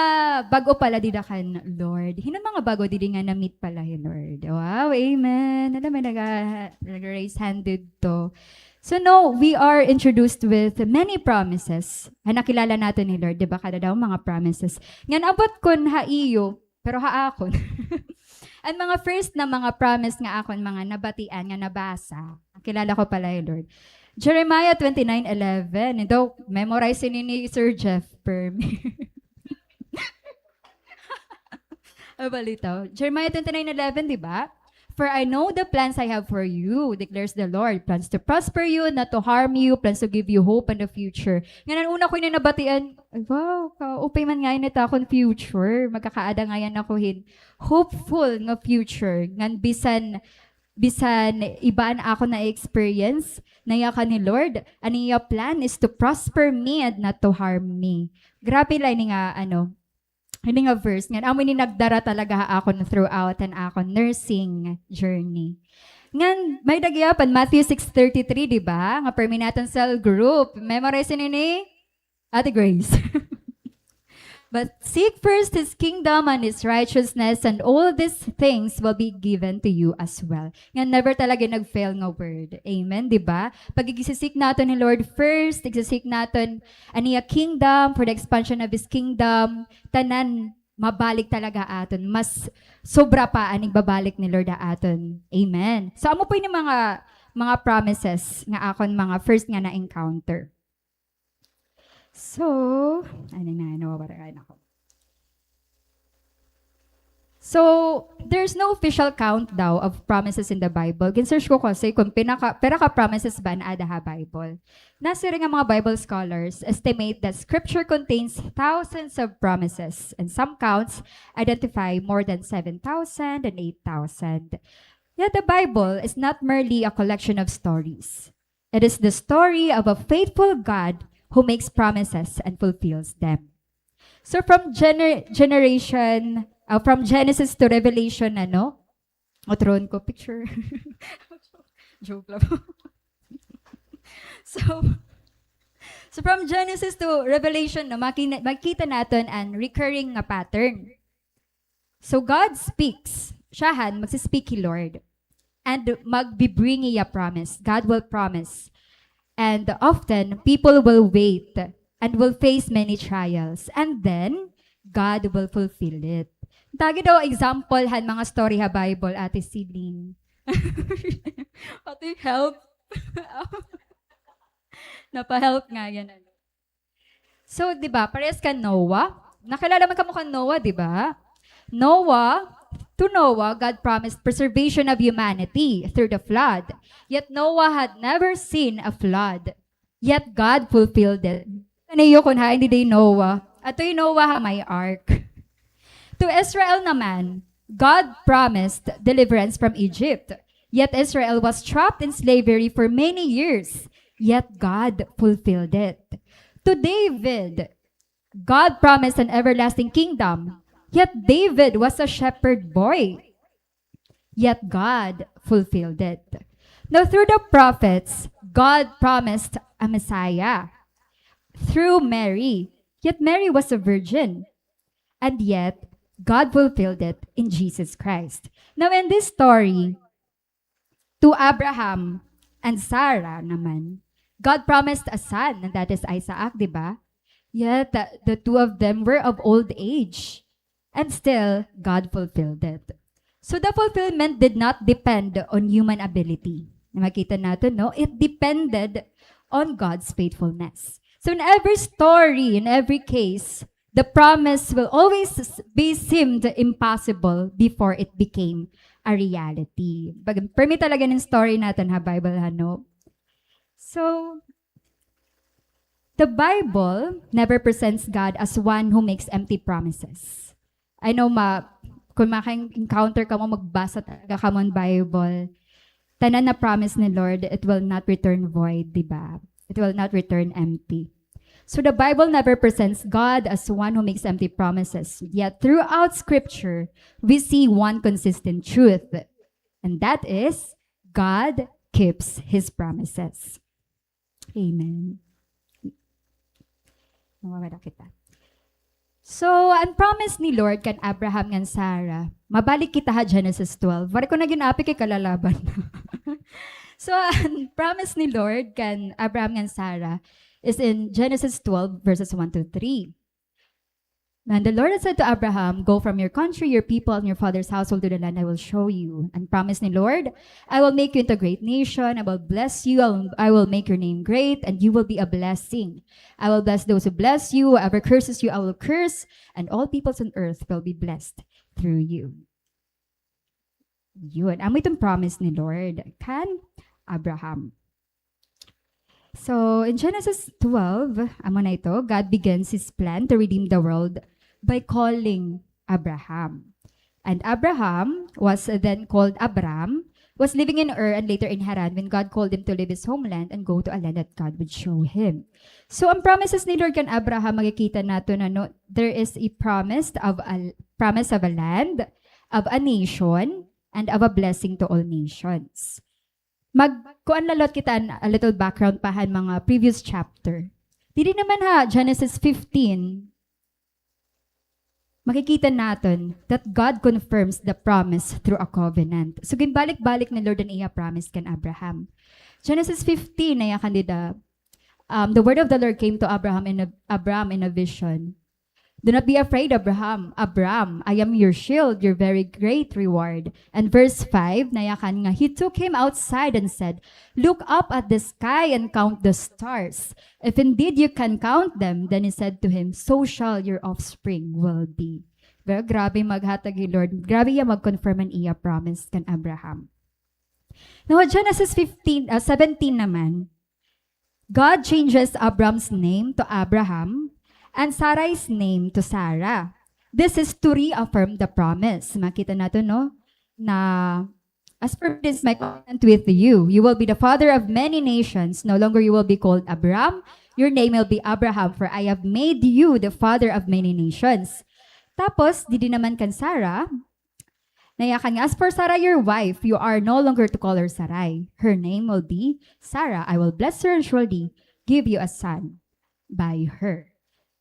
bag-o pa la dida kan Lord. Hin-o an mga bag-o didi nga na-meet pa la hi Lord? Wow, amen. Hala, may naga-, naga-raise hand didto. So, no, we are introduced with many promises. Han nakilala naton hi Lord, di ba? Kada daw mga promises. Ngan ambot kon ha iyo, pero ha akon. An mga first na mga promise nga akon mga nabatian, nga nabasa, kilala ko pa la hi Lord. Jeremiah twenty-nine eleven. Daw, memorize ini ni Sir Jeff Permi. Ay, balitaw. Jeremiah twenty-nine eleven, di ba? "For I know the plans I have for you, declares the Lord. Plans to prosper you, not to harm you, plans to give you hope and a future." Ngan an una ko ini nabatian, ay, wow, kaupay man ngay-an it akon future. Magkakaada ngay-an ako hin hopeful nga future. Ngan bisan, bisan iba an akon na-experience, nayakan ni Lord, an iya plan is to prosper me and not to harm me. Grabe la ini nga, ano, ini nga verse. Ngan amo ini nagdara talaga ha akon throughout an akon nursing journey. Ngan may-ada gihap an Matthew six thirty-three, di ba? Nga permi naton cell group. Memorize ini ni Ate Grace. "But seek first His kingdom and His righteousness, and all these things will be given to you as well." Nga never talaga nag-fail nga word. Amen, di ba? Pag igsi-seek naton ni Lord first, igsi-seek naton an iya kingdom, for the expansion of His kingdom, tanan mabalik talaga aton. Mas sobra pa an igbabalik ni Lord ha aton. Amen. So, amo po ini mga, mga promises nga akon mga first nga na-encounter. So, ano na, nawawala na ako. So, there's no official count daw of promises in the Bible. Gin-search ko kasi kung pinaka, pira ka promises ba an aada ha Bible. Nasiring nga mga Bible scholars estimate that Scripture contains thousands of promises, and some counts identify more than seven thousand and eight thousand. Yet the Bible is not merely a collection of stories. It is the story of a faithful God who makes promises and fulfills them. So from gener-, generation, uh, from Genesis to Revelation, ano? Otron ko picture. Joke lang. So, So from Genesis to Revelation, no, makina-, makita naton an recurring nga pattern. So God speaks. Siya han, magsispeak hi Lord. And magbibring hiya promise. God will promise. And often, people will wait and will face many trials. And then, God will fulfill it. Tagi daw example han mga story ha Bible, Ate Celine. Ate, help. Napa-help nga yan, ano. So, di ba, parehas kan Noah. Nakilala man kamo kan Noah, di ba? Noah, to Noah, God promised preservation of humanity through the flood. Yet Noah had never seen a flood. Yet God fulfilled it. Ano yun kun hain didi Noah? Ato hi Noah ha may ark. To Israel naman, God promised deliverance from Egypt. Yet Israel was trapped in slavery for many years. Yet God fulfilled it. To David, God promised an everlasting kingdom. Yet David was a shepherd boy. Yet God fulfilled it. Now, through the prophets, God promised a Messiah through Mary. Yet Mary was a virgin. And yet, God fulfilled it in Jesus Christ. Now, in this story, to Abraham and Sarah naman, God promised a son, and that is Isaac, di ba? Yet, uh, the two of them were of old age, and still, God fulfilled it. So the fulfillment did not depend on human ability. Nakita natin, no? It depended on God's faithfulness. So in every story, in every case, the promise will always s-, be seemed impossible before it became a reality. Pag, permi talaga ng story natin ha Bible, ha, no? So, the Bible never presents God as one who makes empty promises. I know, ma-, kung maka-encounter kamo, magbasa talaga kamo ng Bible, tanan na promise ni Lord, it will not return void, di ba? It will not return empty. So the Bible never presents God as one who makes empty promises. Yet throughout Scripture, we see one consistent truth, and that is God keeps His promises. Amen. Mawawala kita. So, an promise ni Lord kan Abraham ngan Sarah, mabalik kita ha Genesis twelve. Waray ko na gin-api kay kalalaban na. So, an promise ni Lord kan Abraham ngan Sarah is in Genesis twelve, verses one to three. And the Lord had said to Abraham, "Go from your country, your people, and your father's household to the land I will show you." An promise ni Lord, "I will make you into a great nation. I will bless you. I will, I will make your name great, and you will be a blessing. I will bless those who bless you. Whoever curses you, I will curse, and all peoples on earth will be blessed through you." Yun. Amo iton promise ni Lord kan Abraham. So, in Genesis twelve, amo na ito, God begins His plan to redeem the world by calling Abraham. And Abraham was then called Abram, was living in Ur and later in Haran when God called him to leave his homeland and go to a land that God would show him. So, an promises ni Lord kan Abraham, makikita naton, ano, there is a promise of a, promise of a land, of a nation, and of a blessing to all nations. Mag-, kuan la liwat kita an, a little background pa han mga previous chapter. Didi naman ha Genesis fifteen, makikita naton that God confirms the promise through a covenant. So, ginbalik-balik ni Lord an iya promise kan Abraham. Genesis fifteen, nayakan dida, um, the word of the Lord came to Abraham in a, Abram in a vision. "Do not be afraid, Abraham. Abram, I am your shield, your very great reward." And verse five, nayakan nga, "He took him outside and said, 'Look up at the sky and count the stars. If indeed you can count them.' Then he said to him, 'So shall your offspring will be.'" Pero grabe maghatag hi Lord. Grabe iya mag-confirm an iya promise kan Abraham. Now, Genesis fifteen, ah, seventeen naman, God changes Abram's name to Abraham and Sarai's name to Sarah. This is to reaffirm the promise. Makita naton, no? Na, "As for this, my covenant with you, you will be the father of many nations. No longer you will be called Abram, your name will be Abraham, for I have made you the father of many nations." Tapos, didi naman kan Sarah, nayakan nga, "As for Sarah, your wife, you are no longer to call her Sarai. Her name will be Sarah. I will bless her and surely give you a son." by her.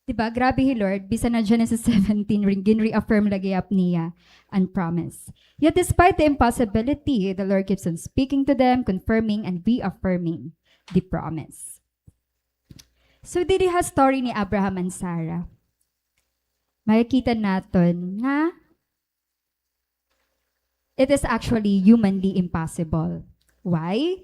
Di ba? Grabe hi Lord, bisan na Genesis seventeen, rin-, gin-reaffirm la gihap niya an promise. Yet despite the impossibility, the Lord keeps on speaking to them, confirming and reaffirming the promise. So, didi ha story ni Abraham and Sarah, makikita naton nga it is actually humanly impossible. Why?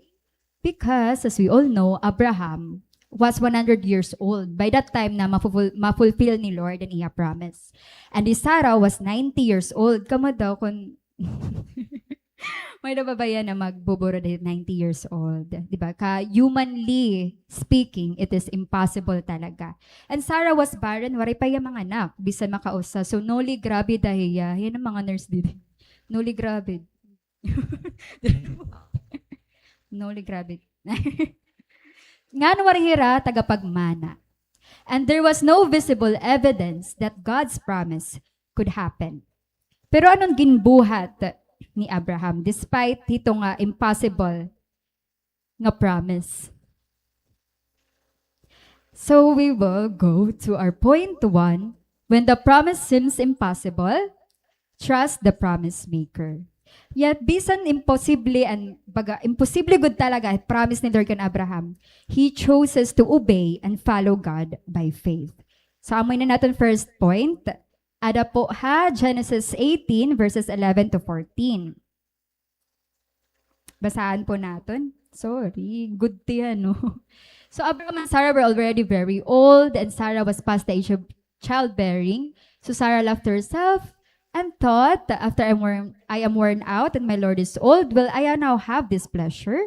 Because, as we all know, Abraham was one hundred years old by that time na mafuful-, mafulfill ni Lord an iya promise. And si Sarah was ninety years old. Kamo daw kun may nababaya na magbuburod at ninety years old. Di ba? Ka humanly speaking, it is impossible talaga. And Sarah was barren, waray pa hiya manganak, bisan makausa. So, noli gravid da hiya. Yan an mga nurse didi. Noli gravid. Noli gravid. Ngan waray hira tagapagmana. And there was no visible evidence that God's promise could happen. Pero ano an ginbuhat ni Abraham despite hito nga impossible nga promise? So we will go to our point one. When the promise seems impossible, trust the promise maker. Yet, bisan imposible an, baga, imposible gud talaga an promise ni Lord kan Abraham, he chooses to obey and follow God by faith. So, amo ini an aton first point. Ada po ha Genesis eighteen, verses eleven to fourteen. Basahan po naton. Sorry, gudti, ano. So, Abraham and Sarah were already very old, and Sarah was past the age of childbearing. So Sarah laughed to herself and thought, "After I'm worn, I am worn out and my Lord is old, will I now have this pleasure?"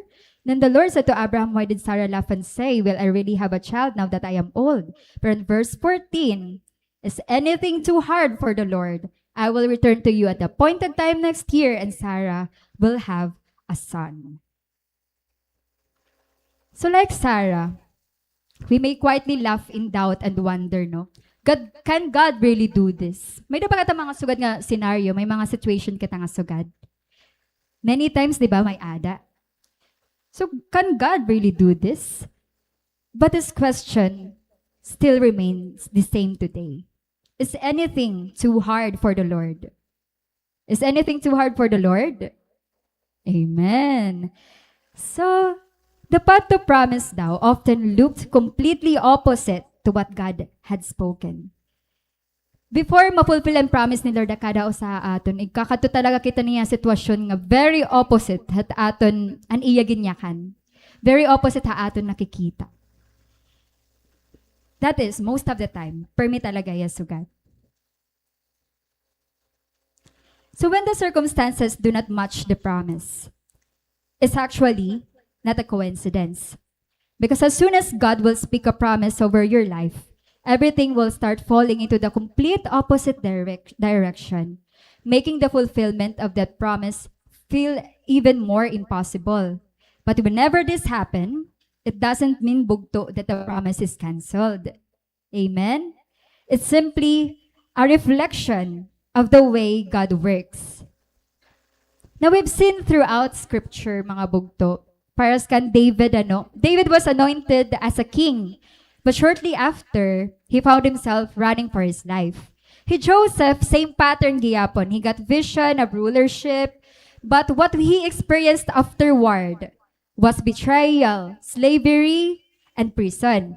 Then the Lord said to Abraham, "Why did Sarah laugh and say, 'Will I really have a child now that I am old?'" Pero in verse fourteen, "Is anything too hard for the Lord? I will return to you at the appointed time next year, and Sarah will have a son." So like Sarah, we may quietly laugh in doubt and wonder, no? God, can God really do this? May-ada ba kita mga sugad nga scenario, may mga situation kita nga sugad. Many times, di ba, may-ada. So, can God really do this? But this question still remains the same today. Is anything too hard for the Lord? Is anything too hard for the Lord? Amen. So, the path to promise daw often looked completely opposite to what God had spoken. Before ma-fulfill an promise ni Lord ha kada usa ha aton, igkakadto talaga kita niya sitwasyon nga very opposite ha aton an iya ginyakan. Very opposite ha aton nakikita. That is, most of the time, permi talaga hiya sugad. So when the circumstances do not match the promise, it's actually not a coincidence. Because as soon as God will speak a promise over your life, everything will start falling into the complete opposite direc-, direction, making the fulfillment of that promise feel even more impossible. But whenever this happen, it doesn't mean, bugto, that the promise is canceled. Amen? It's simply a reflection of the way God works. Now, we've seen throughout Scripture, mga bugto, paras kan David, ano, David was anointed as a king, but shortly after, he found himself running for his life. Hi Joseph, same pattern gihapon. He got vision of rulership, but what he experienced afterward was betrayal, slavery, and prison.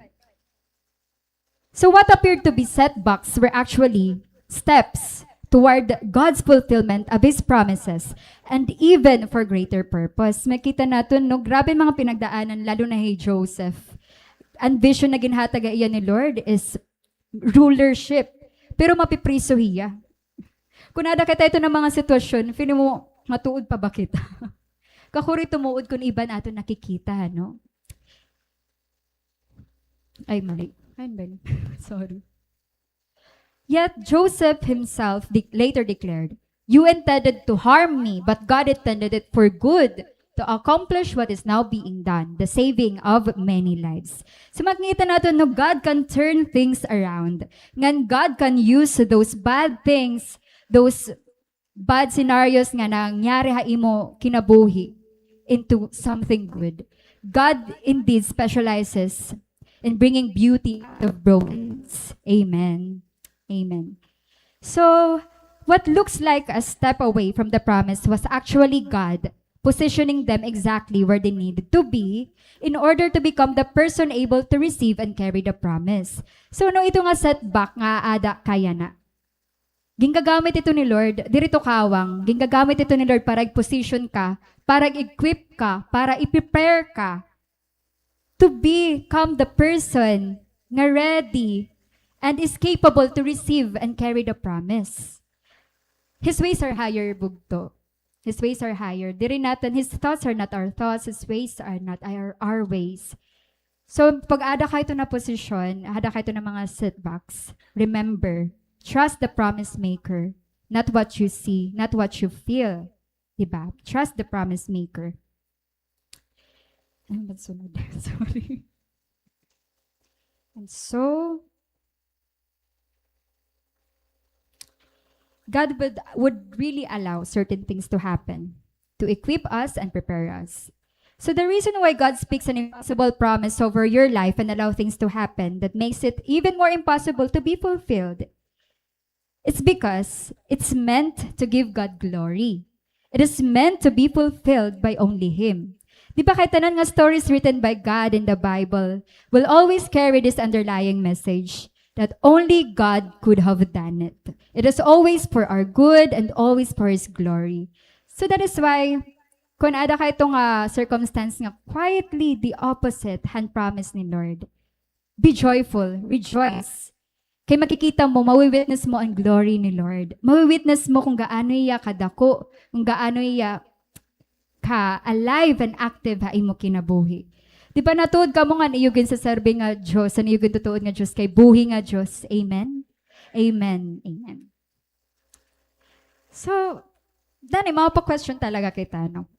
So what appeared to be setbacks were actually steps toward God's fulfillment of His promises and even for greater purpose. Makita naton, no, grabe an mga pinagdaanan, lalo na hi Joseph. An vision na ginhatag ha iya ni Lord is rulership. Pero mapipriso hiya. Kun ada kita ito nga mga sitwasyon, feeling mo, matuod pa ba kita? Kakuri tumuod kun iba an aton nakikita, no? Ay, mali. Ay, mali. Sorry. Yet Joseph himself de-, later declared, "You intended to harm me, but God intended it for good, to accomplish what is now being done, the saving of many lives." So, makikita naton, no, God can turn things around. Ngan God can use those bad things, those bad scenarios nga nangyari ha imo kinabuhi into something good. God indeed specializes and bringing beauty out of brokenness. Amen. Amen. So, what looks like a step away from the promise was actually God positioning them exactly where they needed to be in order to become the person able to receive and carry the promise. So, ano ito nga setback nga aada kay yana? Gingagamit ito ni Lord, diri ito kawang, gingagamit ito ni Lord para i-position ka, para i-equip ka, para i-prepare ka to become the person nga ready and is capable to receive and carry the promise. His ways are higher, bugto. His ways are higher. Diri naton, his thoughts are not our thoughts, his ways are not our, our ways. So, pag ada ka ito na posisyon, ada ka ito na mga setbacks, remember, trust the promise maker, not what you see, not what you feel. Diba? Trust the promise maker. Ano ba sunod? Sorry. And so, God would, would really allow certain things to happen to equip us and prepare us. So the reason why God speaks an impossible promise over your life and allow things to happen that makes it even more impossible to be fulfilled, it's because it's meant to give God glory. It is meant to be fulfilled by only Him. Di ba kay tanan nga stories written by God in the Bible will always carry this underlying message that only God could have done it. It is always for our good and always for His glory. So that is why, kung ada ka ito nga circumstance nga quietly the opposite han promise ni Lord, be joyful, rejoice. Kay makikita mo, mawi-witness mo an glory ni Lord. Mawi-witness mo kung gaano hiya kadako, kung gaano hiya ka-alive and active ha imo kinabuhi. Di ba natuod kamo nga an iyo ginseserbi nga Diyos, an iyo gintutuod nga Diyos kay buhi nga Diyos. Amen? Amen. Amen. So, dani, mapa-question talaga kita, no?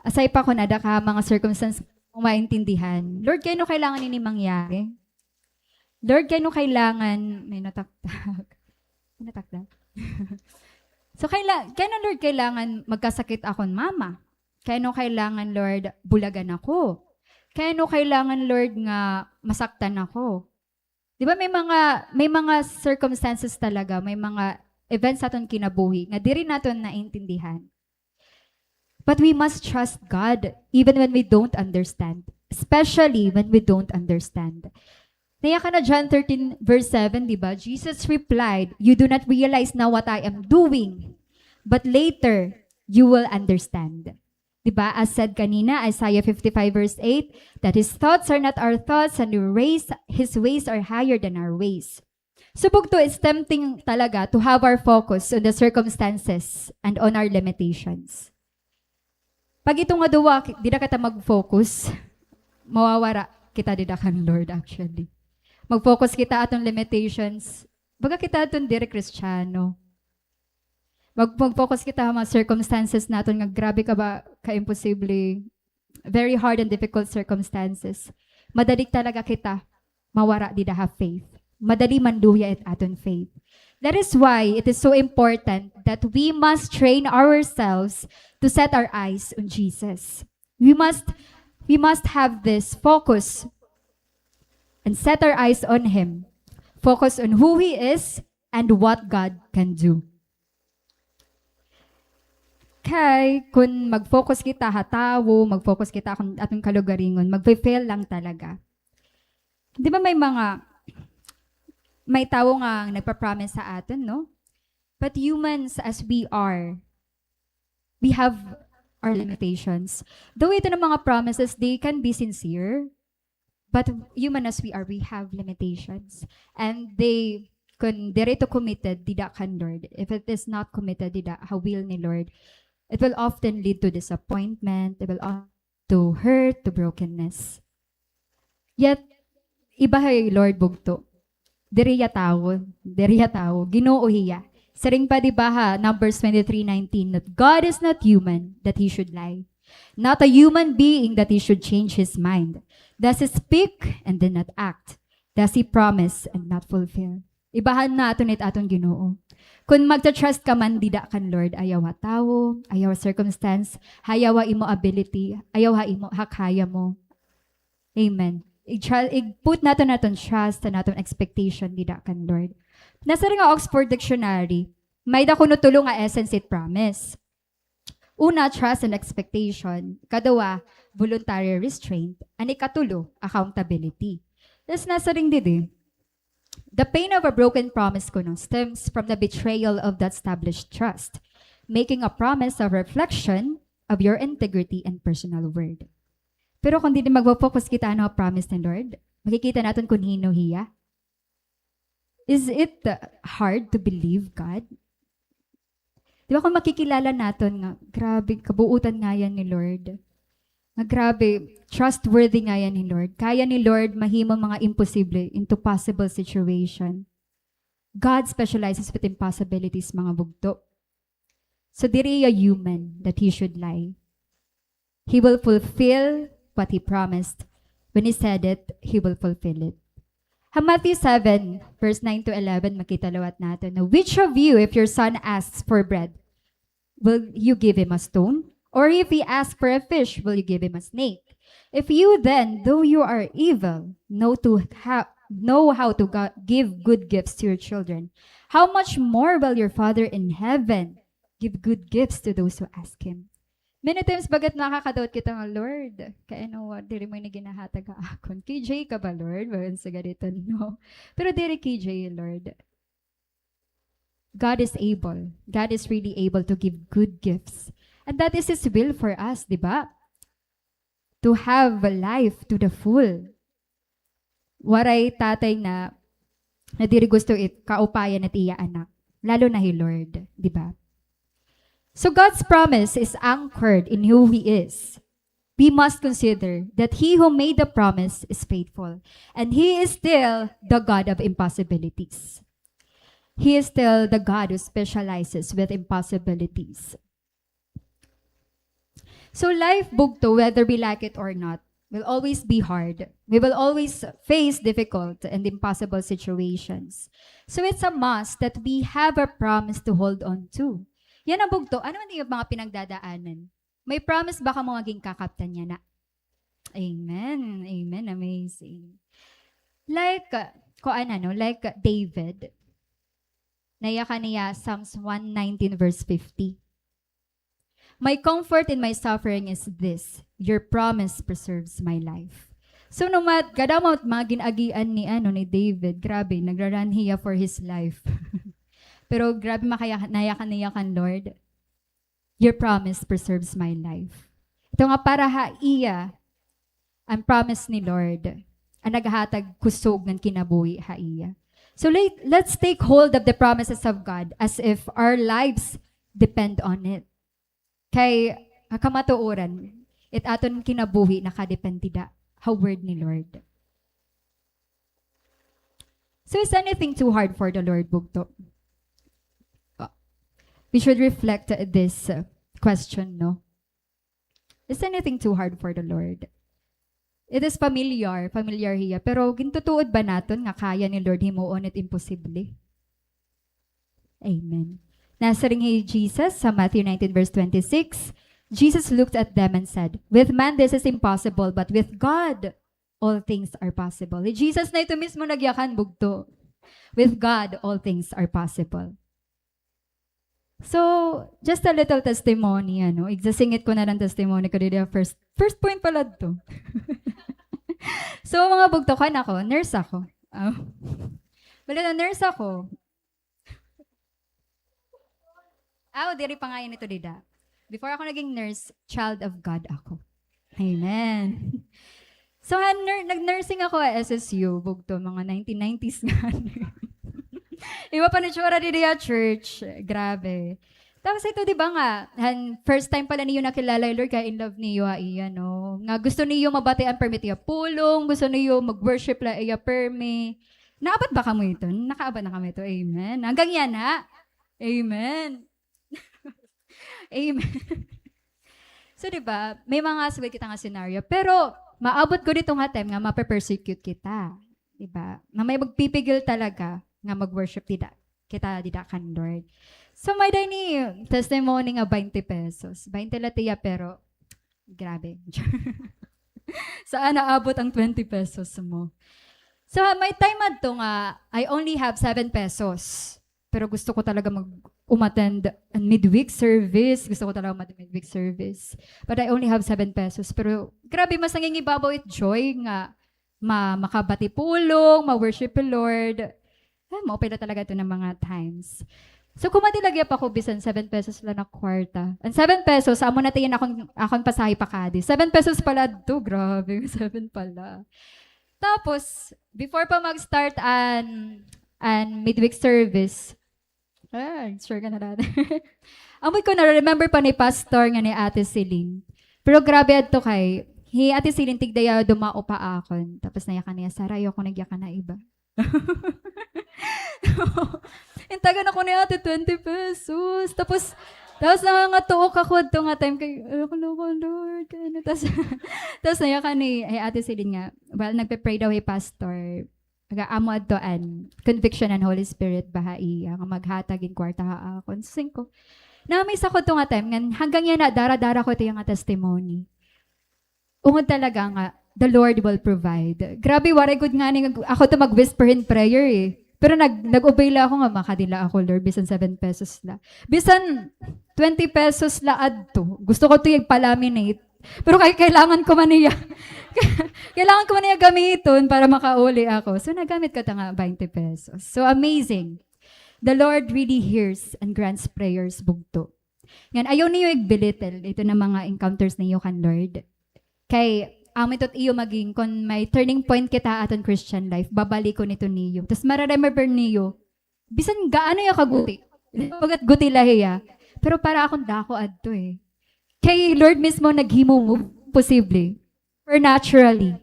Asay pa kon ada ka mga circumstance nga maintindihan. Lord, kay ano kailangan ini mangyari? Lord, kay ano kailangan, may nataktak. May nataktak. So, kaila-, kay ano, Lord, kailangan magkasakit akon mama? Kay ano kailangan, Lord, bulagan ako? Kay ano kailangan, Lord, nga masaktan ako? Di ba may mga, may mga circumstances talaga, may mga events sa aton kinabuhi nga diri naton naintindihan. But we must trust God even when we don't understand, especially when we don't understand. Nayakan na John thirteen verse seven, di ba? Jesus replied, "You do not realize now what I am doing, but later you will understand." Di ba? As said kanina, Isaiah fifty-five verse eight, that His thoughts are not our thoughts and His ways, His ways are higher than our ways. So, bugto, it's tempting talaga to have our focus on the circumstances and on our limitations. Pag ito nga duwa, ki-, dida kita mag-focus, mawawara kita dida kan Lord, actually. Mag-focus kita aton limitations, baga kita aton diri Kristiyano. Mag-, mag-focus kita ha mga circumstances naton nga grabe ka ba, ka-imposible, very hard and difficult circumstances. Madali talaga kita mawara dida ha faith. Madali manluya it aton faith. That is why it is so important that we must train ourselves to set our eyes on Jesus. We must, we must have this focus and set our eyes on Him. Focus on who He is and what God can do. Kay, kun mag-focus kita ha tawo, mag-focus kita kun aton kalugaringon, magfe-fail lang talaga. Di ba may mga, may tawo nga nagpa-promise sa aton, no? But humans as we are, we have our limitations. Though ito na mga promises, they can be sincere, but human as we are, we have limitations. And they, kun diri ito committed dida kan Lord, if it is not committed dida ha will ni Lord, it will often lead to disappointment, it will often to hurt, to brokenness. Yet, iba hi Lord bugto. Diri hiya tawo, diri hiya tawo, Ginoo hiya. Siring pa di ba ha Numbers twenty-three nineteen, that God is not human that He should lie, not a human being that He should change His mind. Does He speak and then not act? Does He promise and not fulfill? Ibahan naton it aton Ginoo. Kun magta-trust ka man dida kan Lord, ayaw ha tawo, ayaw ha circumstance, ayaw ha imo ability, ayaw ha imo, ha kaya mo. Amen. I-tru-, i-put naton naton trust, naton expectation dida kan Lord. Nasiring an Oxford Dictionary, may-ada kuno tulo nga essence it promise. Una, trust and expectation. Ikaduha, voluntary restraint. An ikatulo, accountability. Tas nasiring didi, the pain of a broken promise kuno stems from the betrayal of that established trust, making a promise a reflection of your integrity and personal worth. Pero kon didi magfo-focus kita ano ha promise ni Lord, makikita naton kon hin-o hiya. Is it, uh, hard to believe God? Di ba, kung makikilala naton nga, grabe, kabuotan ngayan ni Lord. Nga grabe, trustworthy ngayan ni Lord. Kaya ni Lord mahimo mga imposible into possible situation. God specializes with impossibilities, mga bugto. So, diri hiya human that he should lie. He will fulfill what he promised. When he said it, he will fulfill it. Ha Matthew seven, verse nine to eleven, makita liwat naton na, "Which of you, if your son asks for bread, will you give him a stone? Or if he asks for a fish, will you give him a snake? If you then, though you are evil, know to ha-, know how to go-, give good gifts to your children, how much more will your Father in heaven give good gifts to those who ask him?" Many times, bagat nakaka-doubt kita nga, "Lord, kay ano, diri mo ini ginahatag ha akon? K J ka ba, Lord?" Bagan sa ganito, no? Pero diri K J, Lord. God is able. God is really able to give good gifts. And that is His will for us, di ba? To have a life to the full. Waray tatay na, na diri gusto it kaupayan it iya anak. Lalo na hi Lord, di ba? So God's promise is anchored in who He is. We must consider that He who made the promise is faithful, and He is still the God of impossibilities. He is still the God who specializes with impossibilities. So life, bugto, whether we like it or not, will always be hard. We will always face difficult and impossible situations. So it's a must that we have a promise to hold on to. Yana, bugto, ano man it iyo mga pinagdadaanan? May promise ba kamo nga ginkakaptan yana? Amen. Amen. Amazing. Like, uh, kuan ano, like, uh, David. Nayakan niya Psalms one nineteen verse fifty. "My comfort in my suffering is this, your promise preserves my life." So, no mat-, kadamo it mga gin-agian ni, ano, ni David, grabe, nagra-run hiya for his life. Pero grabe, makaya-, nayakan niya kan Lord, "Your promise preserves my life." Ito nga para ha iya, an promise ni Lord, an naghatag kusog ngan kinabuhi ha iya. So let, let's take hold of the promises of God as if our lives depend on it. Kay, ha kamatuoran, it aton kinabuhi nakadepende da ha word ni Lord. So is anything too hard for the Lord, bugto? Uh, we should reflect this, uh, question, no? Is anything too hard for the Lord? It is familiar, familiar hiya. Pero gintutuod ba naton nga kaya ni Lord himuon it imposible? Amen. Nasiring hi Jesus sa Matthew nineteen verse twenty-six, Jesus looked at them and said, "With man this is impossible, but with God all things are possible." Hi Jesus na ito mismo nagyakan, bugto. "With God all things are possible." So, just a little testimony, ano, igsasingit ko na lang testimony ko didi, first, first point pala ito. So, mga bugto, kuan ako, nurse ako. Ah. Bali na, nurse ako. Aw, diri pa nga ini ito dida. Before ako naging nurse, child of God ako. Amen. So, han, nur-, nag-nursing ako ha S S U, bugto, mga nineteen nineties nga. Iba pa na itsura didi ha church. Grabe. Tapos ito, di ba nga, han, first time pala niyo nakilala hi Lord, kay in love niyo ha iya, no? Nga gusto niyo mabati an permi it iya pulong, gusto niyo mag-worship la iya permi. Naabot ba kamo ito? Nakaabot na kamo ito? Amen. Hanggang yana. Amen. Amen. So, di ba, may mga sugad kita nga scenario. Pero, maabot gud ito nga time nga mape-persecute kita. Di ba? Nga may magpipigil talaga nga mag-worship dida, kita dida kan Lord. So, may-ada ini testimony nga twenty pesos. Twenty la it iya, pero, grabe. Saan naabot ang twenty pesos mo? So, may time adto nga, I only have seven pesos. Pero gusto ko talaga mag-, umattend an midweek service. Gusto ko talaga mag-midweek service. But I only have seven pesos. Pero grabe, mas nangingibabaw it joy nga ma-, makabati pulong, ma-worship the Lord. Ah, maupay la talaga ito ng mga times. So, kumadi lagi pa ko bisan seven pesos la na kwarta. An seven pesos, amo na tiyan akon, akon pasahe pakadi. Seven pesos pala adto, grabe, seven pala. Tapos, before pa mag-start an, an midweek service, ah, sure ka na dati. Amoy ko na-remember pa ni Pastor nga ni Ate Celine. Pero grabe adto kay, hi Ate Celine, tigda hiya dumao pa akon. Tapos nayakan niya, "Sarah, ayoko nagyakan na iba." Intagan ako ni ate twenty pesos. Tapos, tapos nangangatuok ako adto nga time kay, "Ay, ako lang ko, Lord." Kaya na, tapos, tapos nayakan ni, ay, Ate Celine nga, well, nagpe-pray daw hi Pastor. Aga, amo adto an conviction an Holy Spirit, baha iya, nga maghatag hin kwarta ha akon. Singko. Namiss ako adto nga time, ngan hanggang yana, dara-dara ko ito nga testimony. Ungod talaga nga, the Lord will provide. Grabe, waray gud ngani nga ako to mag-whisper hin prayer eh. Pero nag-, nag-obey la ako nga, "Makadi la ako, Lord, bisan seven pesos la. Bisan twenty pesos la adto. Gusto ko to ig-laminate. Pero kay, kailangan ko man niya. Kailangan ko man niya gamiton para makauli ako." So, nagamit ko ta nga twenty pesos. So, amazing. The Lord really hears and grants prayers, bugto. Ngan, ayaw niyo ig-belittle ito na mga encounters niyo kan Lord. Kay, amo ito it iyo magin, kon may turning point kita aton Christian life, babalikon ito niyo. Tas mare-remember niyo, bisan gaano hiya kaguti, bagat guti la hiya, pero para akon dako adto eh. Kay Lord mismo naghimo mo posible, supernaturally.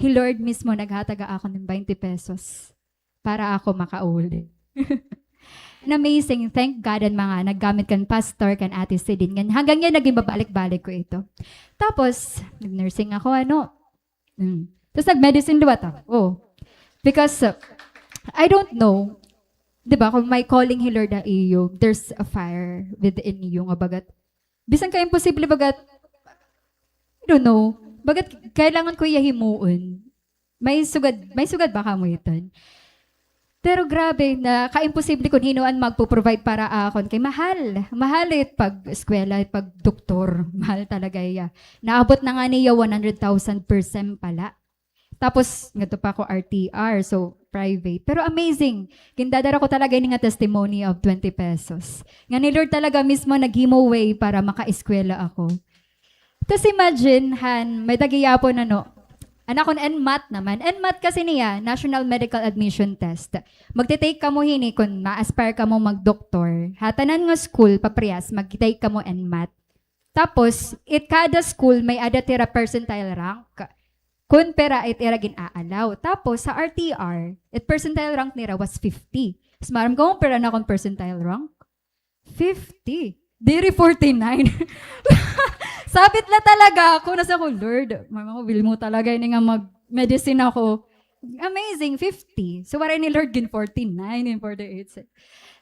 Hi Lord mismo naghatag ha akon hin twenty pesos para ako makauli. And amazing, thank God an mga naggamit kan Pastor, kan Ate Celine. Ngan hanggang yana, ginbabalik-balik ko ito. Tapos, nag-nursing ako, ano. Mm. Tapos nag-medicine liwat ako. Oh. Because, uh, I don't know, di ba, kon may calling hi Lord ha iyo, there's a fire within you, nga bagat, bisan ka imposible, bagat, I don't know, bagat kailangan ko iya himuon. May sugad, may sugad ba kamo iton? Pero grabe, na kaimposible kon hin-o an magpo-provide para akon. Kay mahal. Mahal it pag-eskwela, it pagdoktor. Mahal talaga iya. Naabot na ngani hiya one hundred thousand per sem pala. Tapos, ngadto pa ako R T R, so private. Pero amazing. Gindadara ko talaga ini nga testimony of twenty pesos. Nga ni Lord talaga mismo naghimo way para makaeskwela ako. Tas imagine, han, may tagiyapon, ano, an akon NMAT naman. NMAT kasi niya, National Medical Admission Test. Magte-take kamo hini kon ma-aspire kamo magdoktor. Ha tanan nga school, paparehas, magte-take kamo NMAT. Tapos, it kada school, may-ada it ira percentile rank. Kon pira it ira gin-aalaw. Tapos, sa R T R, it percentile rank nira was fifty. Mas maaram kamo pira an akon percentile rank? Fifty. Diri forty-nine. Sabit la talaga ako. Nasiring ako, "Lord, Mama, will mo talaga ini nga mag-medicine ako." Amazing, fifty. So, waray ni Lord gin forty-nine and forty-eight. So,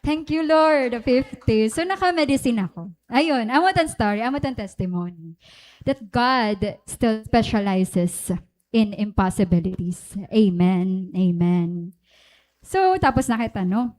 thank you, Lord, fifty. So, naka-medicine ako. Ayun, amo it an story, amo it an testimony that God still specializes in impossibilities. Amen. Amen. So, tapos na kita, no?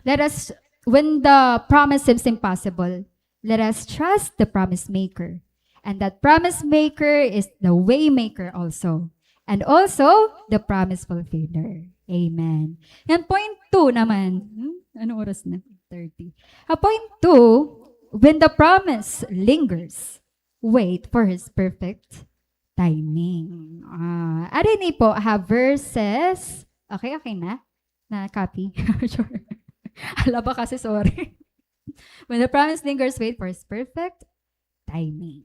Let us, when the promise seems impossible, let us trust the promise maker. And that promise maker is the way maker also. And also, the promise fulfiller. Amen. Ngan point two naman. Hmm? Anong oras na? Thirty. Ah, point two, when the promise lingers, wait for his perfect timing. Ah, ada ini po ha verses. Okay, okay na? Na-copy? Sure. Hala ba kasi, sorry. When the promise lingers, wait for his perfect timing.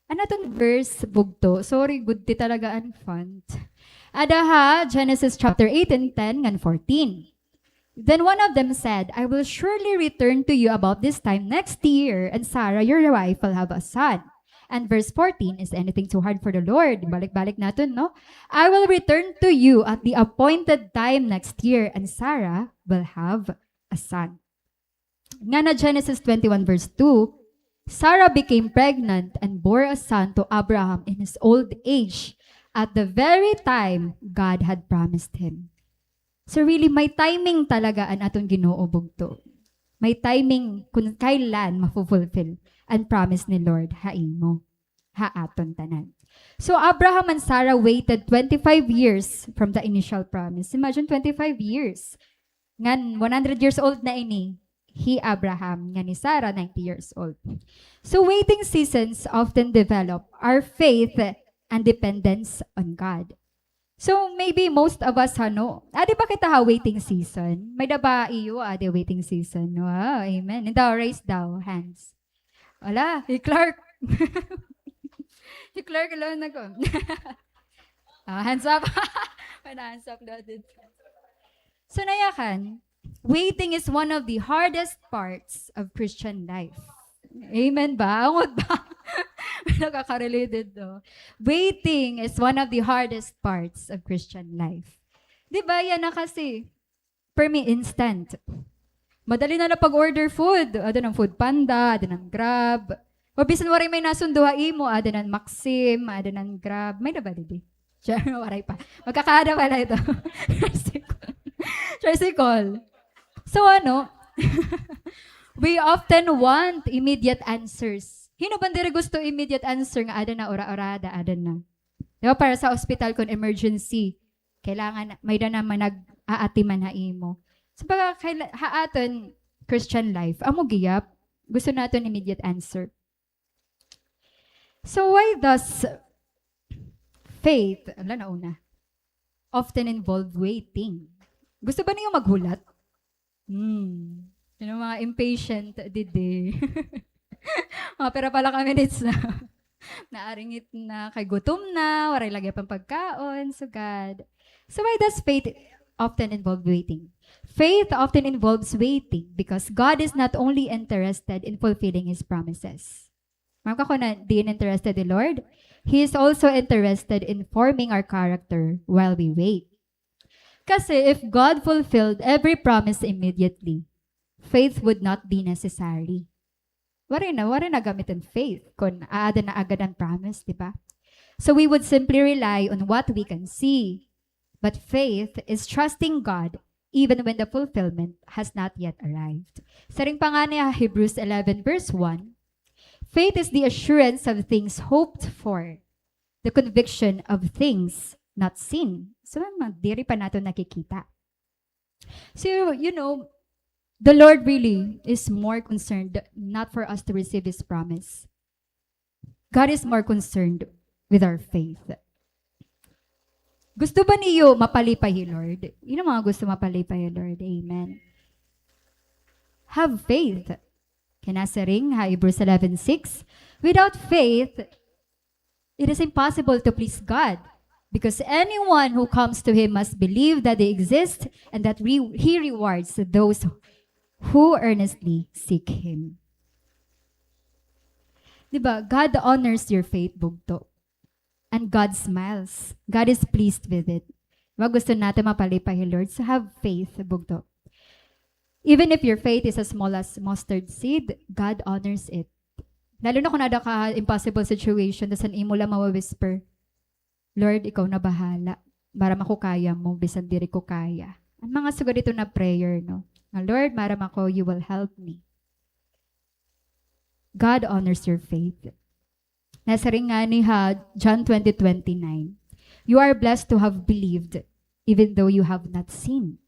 An aton verse, bugto. Sorry, gudti talaga an font. Ada ha Genesis chapter eighteen, ten ngan fourteen. Then one of them said, "I will surely return to you about this time next year, and Sarah, your wife, will have a son." And verse fourteen, is anything too hard for the Lord? Balik-balik naton, no? "I will return to you at the appointed time next year, and Sarah will have a son." Ngan ha Genesis twenty-one verse two, Sarah became pregnant and bore a son to Abraham in his old age, at the very time God had promised him. So really, may timing talaga an aton Ginoo, bugto. May timing kun kailan mafulfill an promise ni Lord ha imo, ha aton tanan. So Abraham and Sarah waited twenty-five years from the initial promise. Imagine, twenty-five years. Ngan one hundred years old na ini hi Abraham, ngan hi Sarah ninety years old. So waiting seasons often develop our faith and dependence on God. So maybe most of us, ano, adi ba kita ha waiting season? May-ada ba iyo adi waiting season? Wow, amen. Daw, raise daw hands. Wala, hi Clark. Hi Clark alone ako. Ah, hands up. May na-hands up daw dito. So, nayakan, waiting is one of the hardest parts of Christian life. Amen ba? Angod ba? May nakaka-relate dito. Waiting is one of the hardest parts of Christian life. Di ba? Yana kasi, permi instant. Madali na la pag-order food. Ada nan Food Panda, ada nan Grab. O bisan waray may nasundo ha imo, ada nan Maxim, ada nan Grab. May-ada ba didi? Sure, waray pa. Magkakaada pala ito. Tricycle. Tricycle. So, ano, we often want immediate answers. Hin-o ba diri gusto immediate answer nga ada na ura-urada, ada na? Di ba, para sa ospital, kun emergency, kailangan may-ada na man nag-aatiman ha imo. So, baga, kaila-, ha aton Christian life, amo gihap, gusto naton immediate answer. So, why does faith, ala, nauna, often involve waiting? Gusto ba niyo maghulat? Hmm. Yun ang mga impatient didi. Mga pira pa la ka minutes na. Naaringit na, kay gutom na, waray la gihap an pagkaon, sugad. So why does faith often involve waiting? Faith often involves waiting because God is not only interested in fulfilling His promises. Ma'am, ka ko na diin interested the Lord? He is also interested in forming our character while we wait. Kasi if God fulfilled every promise immediately, faith would not be necessary. Waray na, waray na gamiton faith kun aada na agad an promise, di ba? So we would simply rely on what we can see. But faith is trusting God even when the fulfillment has not yet arrived. Siring pa ngani ha Hebrews eleven verse one, "Faith is the assurance of things hoped for, the conviction of things not seen." So, mga diri pa naton nakikita. So, you know, the Lord really is more concerned not for us to receive His promise. God is more concerned with our faith. Gusto ba niyo mapalipay hi Lord? Hin-o mga gusto mapalipay hi Lord? Amen. Have faith. Kay nasiring ha Hebrews eleven six, "Without faith, it is impossible to please God, because anyone who comes to Him must believe that He exists and that re-, He rewards those who earnestly seek Him." Di ba? God honors your faith, bugto. And God smiles. God is pleased with it. Di ba, gusto natin mapalipay hi Lord? So have faith, bugto. Even if your faith is as small as mustard seed, God honors it. Lalo na kun ada ka impossible situation, tas an imo lang mawa-whisper, "Lord, ikaw na bahala. Maaram ako kaya mo, bisan diri ko kaya." An mga sugad hito na prayer, no? Nga, "Lord, maaram ako, you will help me." God honors your faith. Nasiring ngani ha John twenty twenty-nine, "You are blessed to have believed, even though you have not seen."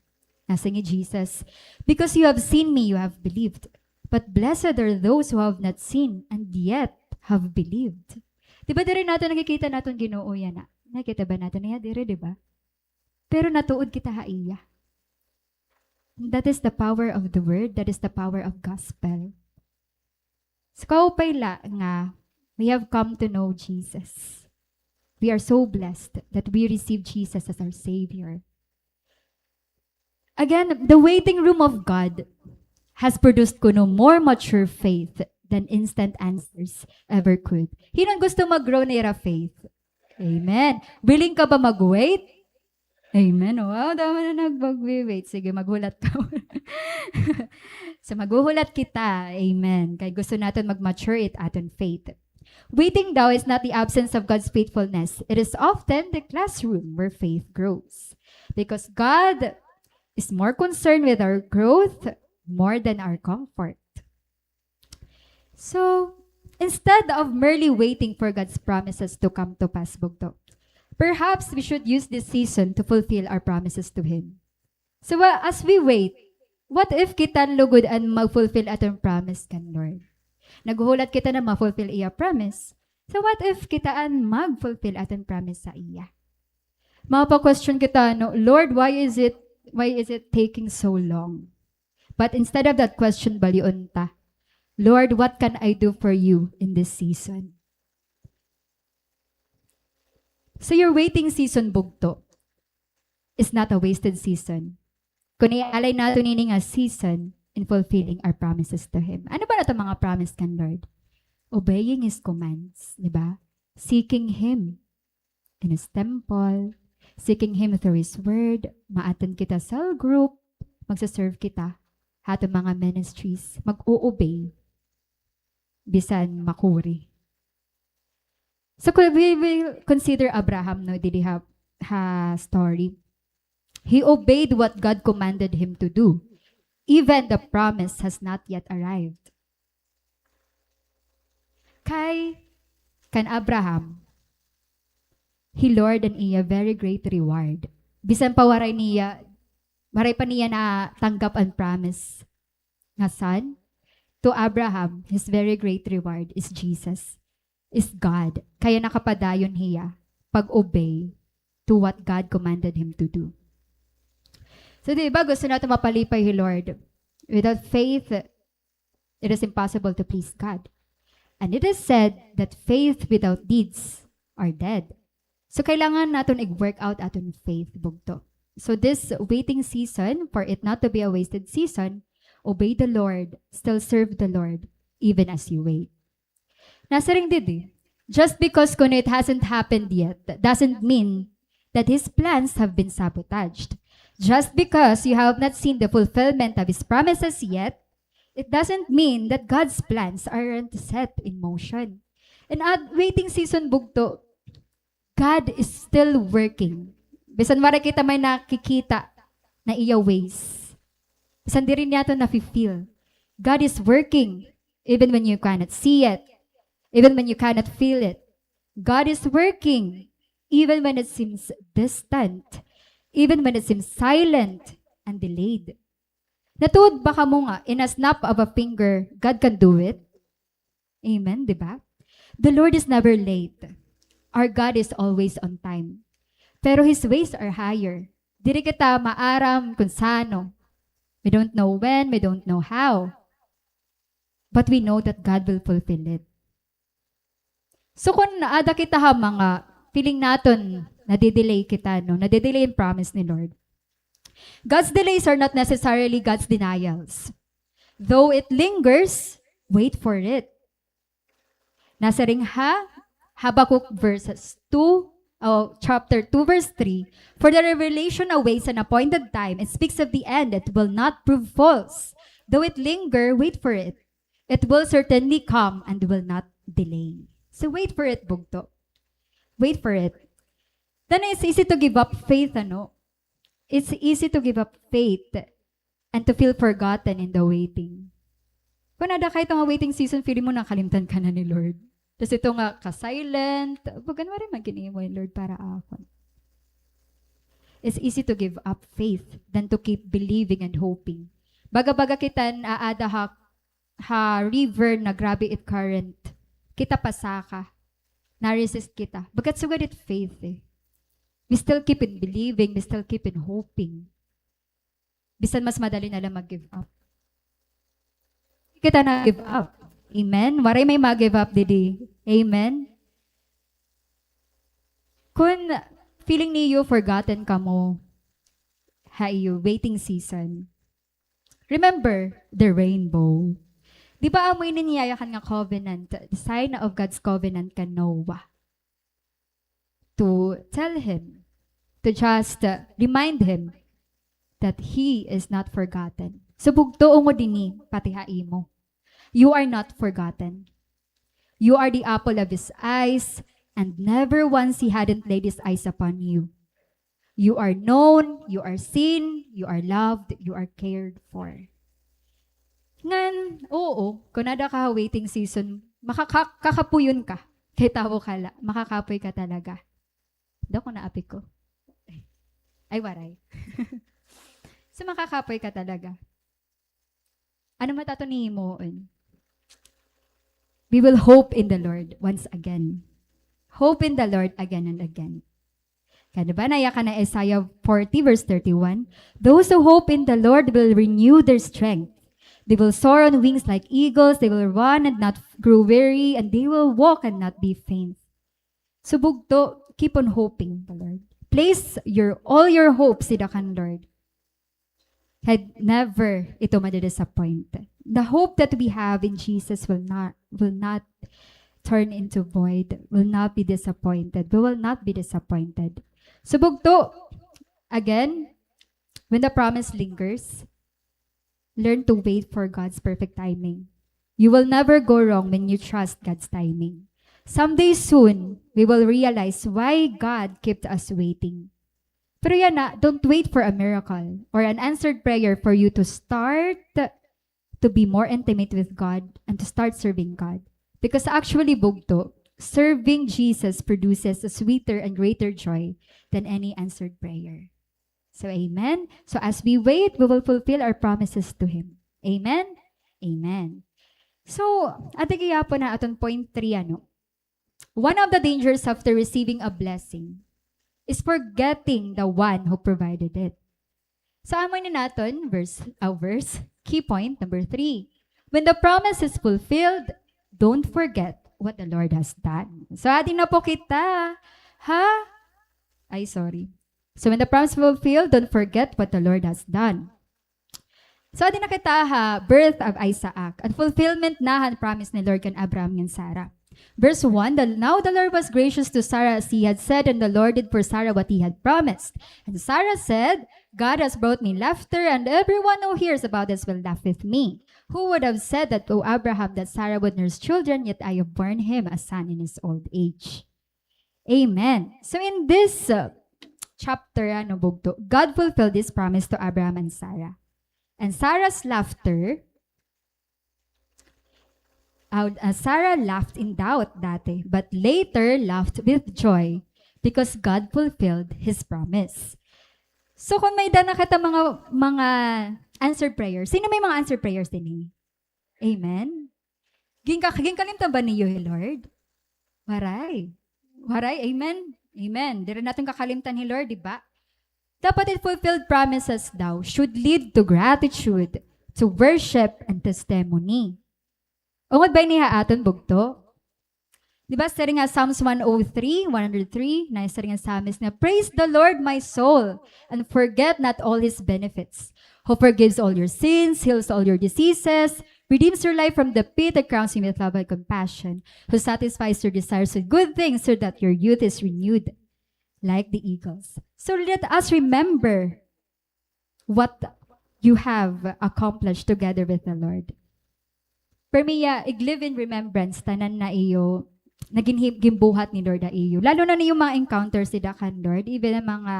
Nasiring hi Jesus, "Because you have seen me, you have believed. But blessed are those who have not seen and yet have believed." Di ba diri naton nakikita naton Ginoo yana? Nakita ba naton iya diri, di ba? Pero natuod kita ha iya. That is the power of the word. That is the power of gospel. So, kaupay la nga we have come to know Jesus. We are so blessed that we receive Jesus as our Savior. Again, the waiting room of God has produced kuno more mature faith than instant answers ever could. Hin-o an gusto mag-grow nira faith? Amen. Willing ka ba mag-wait? Amen. Wow, damo na nagpag-wait. Sige, maghulat ka. So, maghuhulat kita. Amen. Kay gusto naton mag-mature it aton faith. Waiting daw is not the absence of God's faithfulness. It is often the classroom where faith grows. Because God is more concerned with our growth more than our comfort. So, instead of merely waiting for God's promises to come to pass, bugto, perhaps we should use this season to fulfill our promises to Him. So, uh, as we wait, what if kita lugod an mag-fulfill aton promise kan Lord? Naghuhulat kita na ma-fulfill iya promise. So, what if kita an mag-fulfill aton promise sa iya? Mapa-question kita, no, "Lord, why is it, why is it taking so long?" But instead of that question, balyon ta, "Lord, what can I do for you in this season?" So your waiting season, bugto, is not a wasted season. Kun ialay naton ini nga season in fulfilling our promises to Him. Ano ba na mga promise kan Lord? Obeying His commands, di ba? Seeking Him in His temple, seeking Him through His word, ma-attend kita cell group, magsa-serve kita ha aton mga ministries, mag-o-obey bisan makuri. So, kung we will consider Abraham, no, didi ha, ha story, he obeyed what God commanded him to do, even the promise has not yet arrived. Kay kan Abraham, he Lord an iya very great reward. Bisan pa waray niya, waray pa niya natanggap an promise nga son, to Abraham, his very great reward is Jesus, is God. Kaya nakapadayon hiya pag-obey to what God commanded him to do. So, di ba, gusto natin mapalipay hi Lord. Without faith, it is impossible to please God. And it is said that faith without deeds are dead. So, kailangan naton i-work out aton faith, bugto. So, this waiting season, for it not to be a wasted season, obey the Lord, still serve the Lord, even as you wait. Nasiring didi, just because kuno it hasn't happened yet, that doesn't mean that His plans have been sabotaged. Just because you have not seen the fulfillment of His promises yet, it doesn't mean that God's plans aren't set in motion. And at waiting season, bugto, God is still working. Bisan waray kita may nakikita na iya ways. Bisan diri naton nafi-feel. God is working even when you cannot see it, even when you cannot feel it. God is working even when it seems distant, even when it seems silent and delayed. Natuod ba kamo nga, in a snap of a finger, God can do it? Amen, di ba? The Lord is never late. Our God is always on time. Pero His ways are higher. Diri kita maaram kun sano. We don't know when, we don't know how. But we know that God will fulfill it. So, kun naada kita ha mga feeling naton, nadidelay kita, no? Nadidelay an promise ni Lord. God's delays are not necessarily God's denials. Though it lingers, wait for it. Nasiring ha Habakkuk verses two, oh, chapter two, verse three, "For the revelation awaits an appointed time and speaks of the end that will not prove false. Though it linger, wait for it. It will certainly come and will not delay." So wait for it, bugto. Wait for it. Then it's easy to give up faith, ano? It's easy to give up faith and to feel forgotten in the waiting. Kun ada ka ito nga waiting season, feeling mo nakalimtan ka na ni Lord. Tas ito nga ka-silent, bagan waray man gin-imo ni Lord para akon. It's easy to give up faith than to keep believing and hoping. Baga-baga kita naada ha, ha river na grabe it current. Kita pasaka. Na-resist kita. Baga't sugad it faith, eh. We still keep in believing, we still keep in hoping. Bisan mas madali na la mag-give up. Kita na give up. Amen? Waray may mag-give up didi. Amen? Kun feeling niyo forgotten kamo ha iyo waiting season, remember the rainbow. Di ba amo ini an iya yakan nga covenant, the sign of God's covenant kan Noah? To tell him to just, uh, remind him that he is not forgotten. So, bugto, ungod ini, pati ha imo. You are not forgotten. You are the apple of his eyes, and never once he hadn't laid his eyes upon you. You are known, you are seen, you are loved, you are cared for. Ngan, oo, kun ada ka ha waiting season, makaka-, kakapuyon ka. Kay tawo ka la, makakapoy ka talaga. Daw ko naapi ko. Ay, waray. So, makakapoy ka talaga. Ano man it aton hihimuon? We will hope in the Lord once again. Hope in the Lord again and again. Kaya, di ba, nayakan na Isaiah forty verse thirty-one, "Those who hope in the Lord will renew their strength. They will soar on wings like eagles. They will run and not grow weary, and they will walk and not be faint." So, bugto, keep on hoping the Lord. Place your, all your hopes dida kan Lord. Kay never ito madi-disappoint. The hope that we have in Jesus will not, will not turn into void, will not be disappointed. We will not be disappointed. So, bugto, again, when the promise lingers, learn to wait for God's perfect timing. You will never go wrong when you trust God's timing. Someday soon, we will realize why God kept us waiting. Pero yana, don't wait for a miracle or an answered prayer for you to start to be more intimate with God and to start serving God. Because actually, bugto, serving Jesus produces a sweeter and greater joy than any answered prayer. So, amen. So, as we wait, we will fulfill our promises to Him. Amen? Amen. So, adi gihapon an aton point three, ano? One of the dangers after receiving a blessing is forgetting the one who provided it. So, amo ini an aton verse, ah, verse, key point number three. When the promise is fulfilled, don't forget what the Lord has done. So, adi na po kita. Ha? Ay, sorry. So, when the promise is fulfilled, don't forget what the Lord has done. So, adi na kita ha birth of Isaac. An fulfillment na han promise ni Lord kan Abraham ngan Sarah. Verse one, the, now the Lord was gracious to Sarah as he had said, and the Lord did for Sarah what he had promised. And Sarah said, "God has brought me laughter, and everyone who hears about this will laugh with me. Who would have said that, O Abraham, that Sarah would nurse children, yet I have borne him a son in his old age." Amen. So in this, uh, chapter, ano, bugto, God fulfilled His promise to Abraham and Sarah. And Sarah's laughter, uh, uh, Sarah laughed in doubt dati, but later laughed with joy because God fulfilled His promise. So, kung may-ada na kita mga, mga answered prayers, sino may mga answered prayers dinhi? Amen? Ginka-, ginkalimtan ba niyo hi Lord? Waray. Waray, amen? Amen. Diri naton kakalimtan hi Lord, di ba? Dapat it fulfilled promises daw should lead to gratitude, to worship, and testimony. Ungod ba ini ha aton, bugto? Di ba, siring ha Psalms one oh three, one hundred three, nasiring an psalmist nga, "Praise the Lord, my soul, and forget not all His benefits, who forgives all your sins, heals all your diseases, redeems your life from the pit, and crowns you with love and compassion, who satisfies your desires with good things so that your youth is renewed like the eagles." So let us remember what you have accomplished together with the Lord. Permi ya, ig-live in remembrance tanan na iyo, na ginhi-, ginbuhat ni Lord ha iyo. Lalo na niyo mga encounters dida kan Lord, even an mga,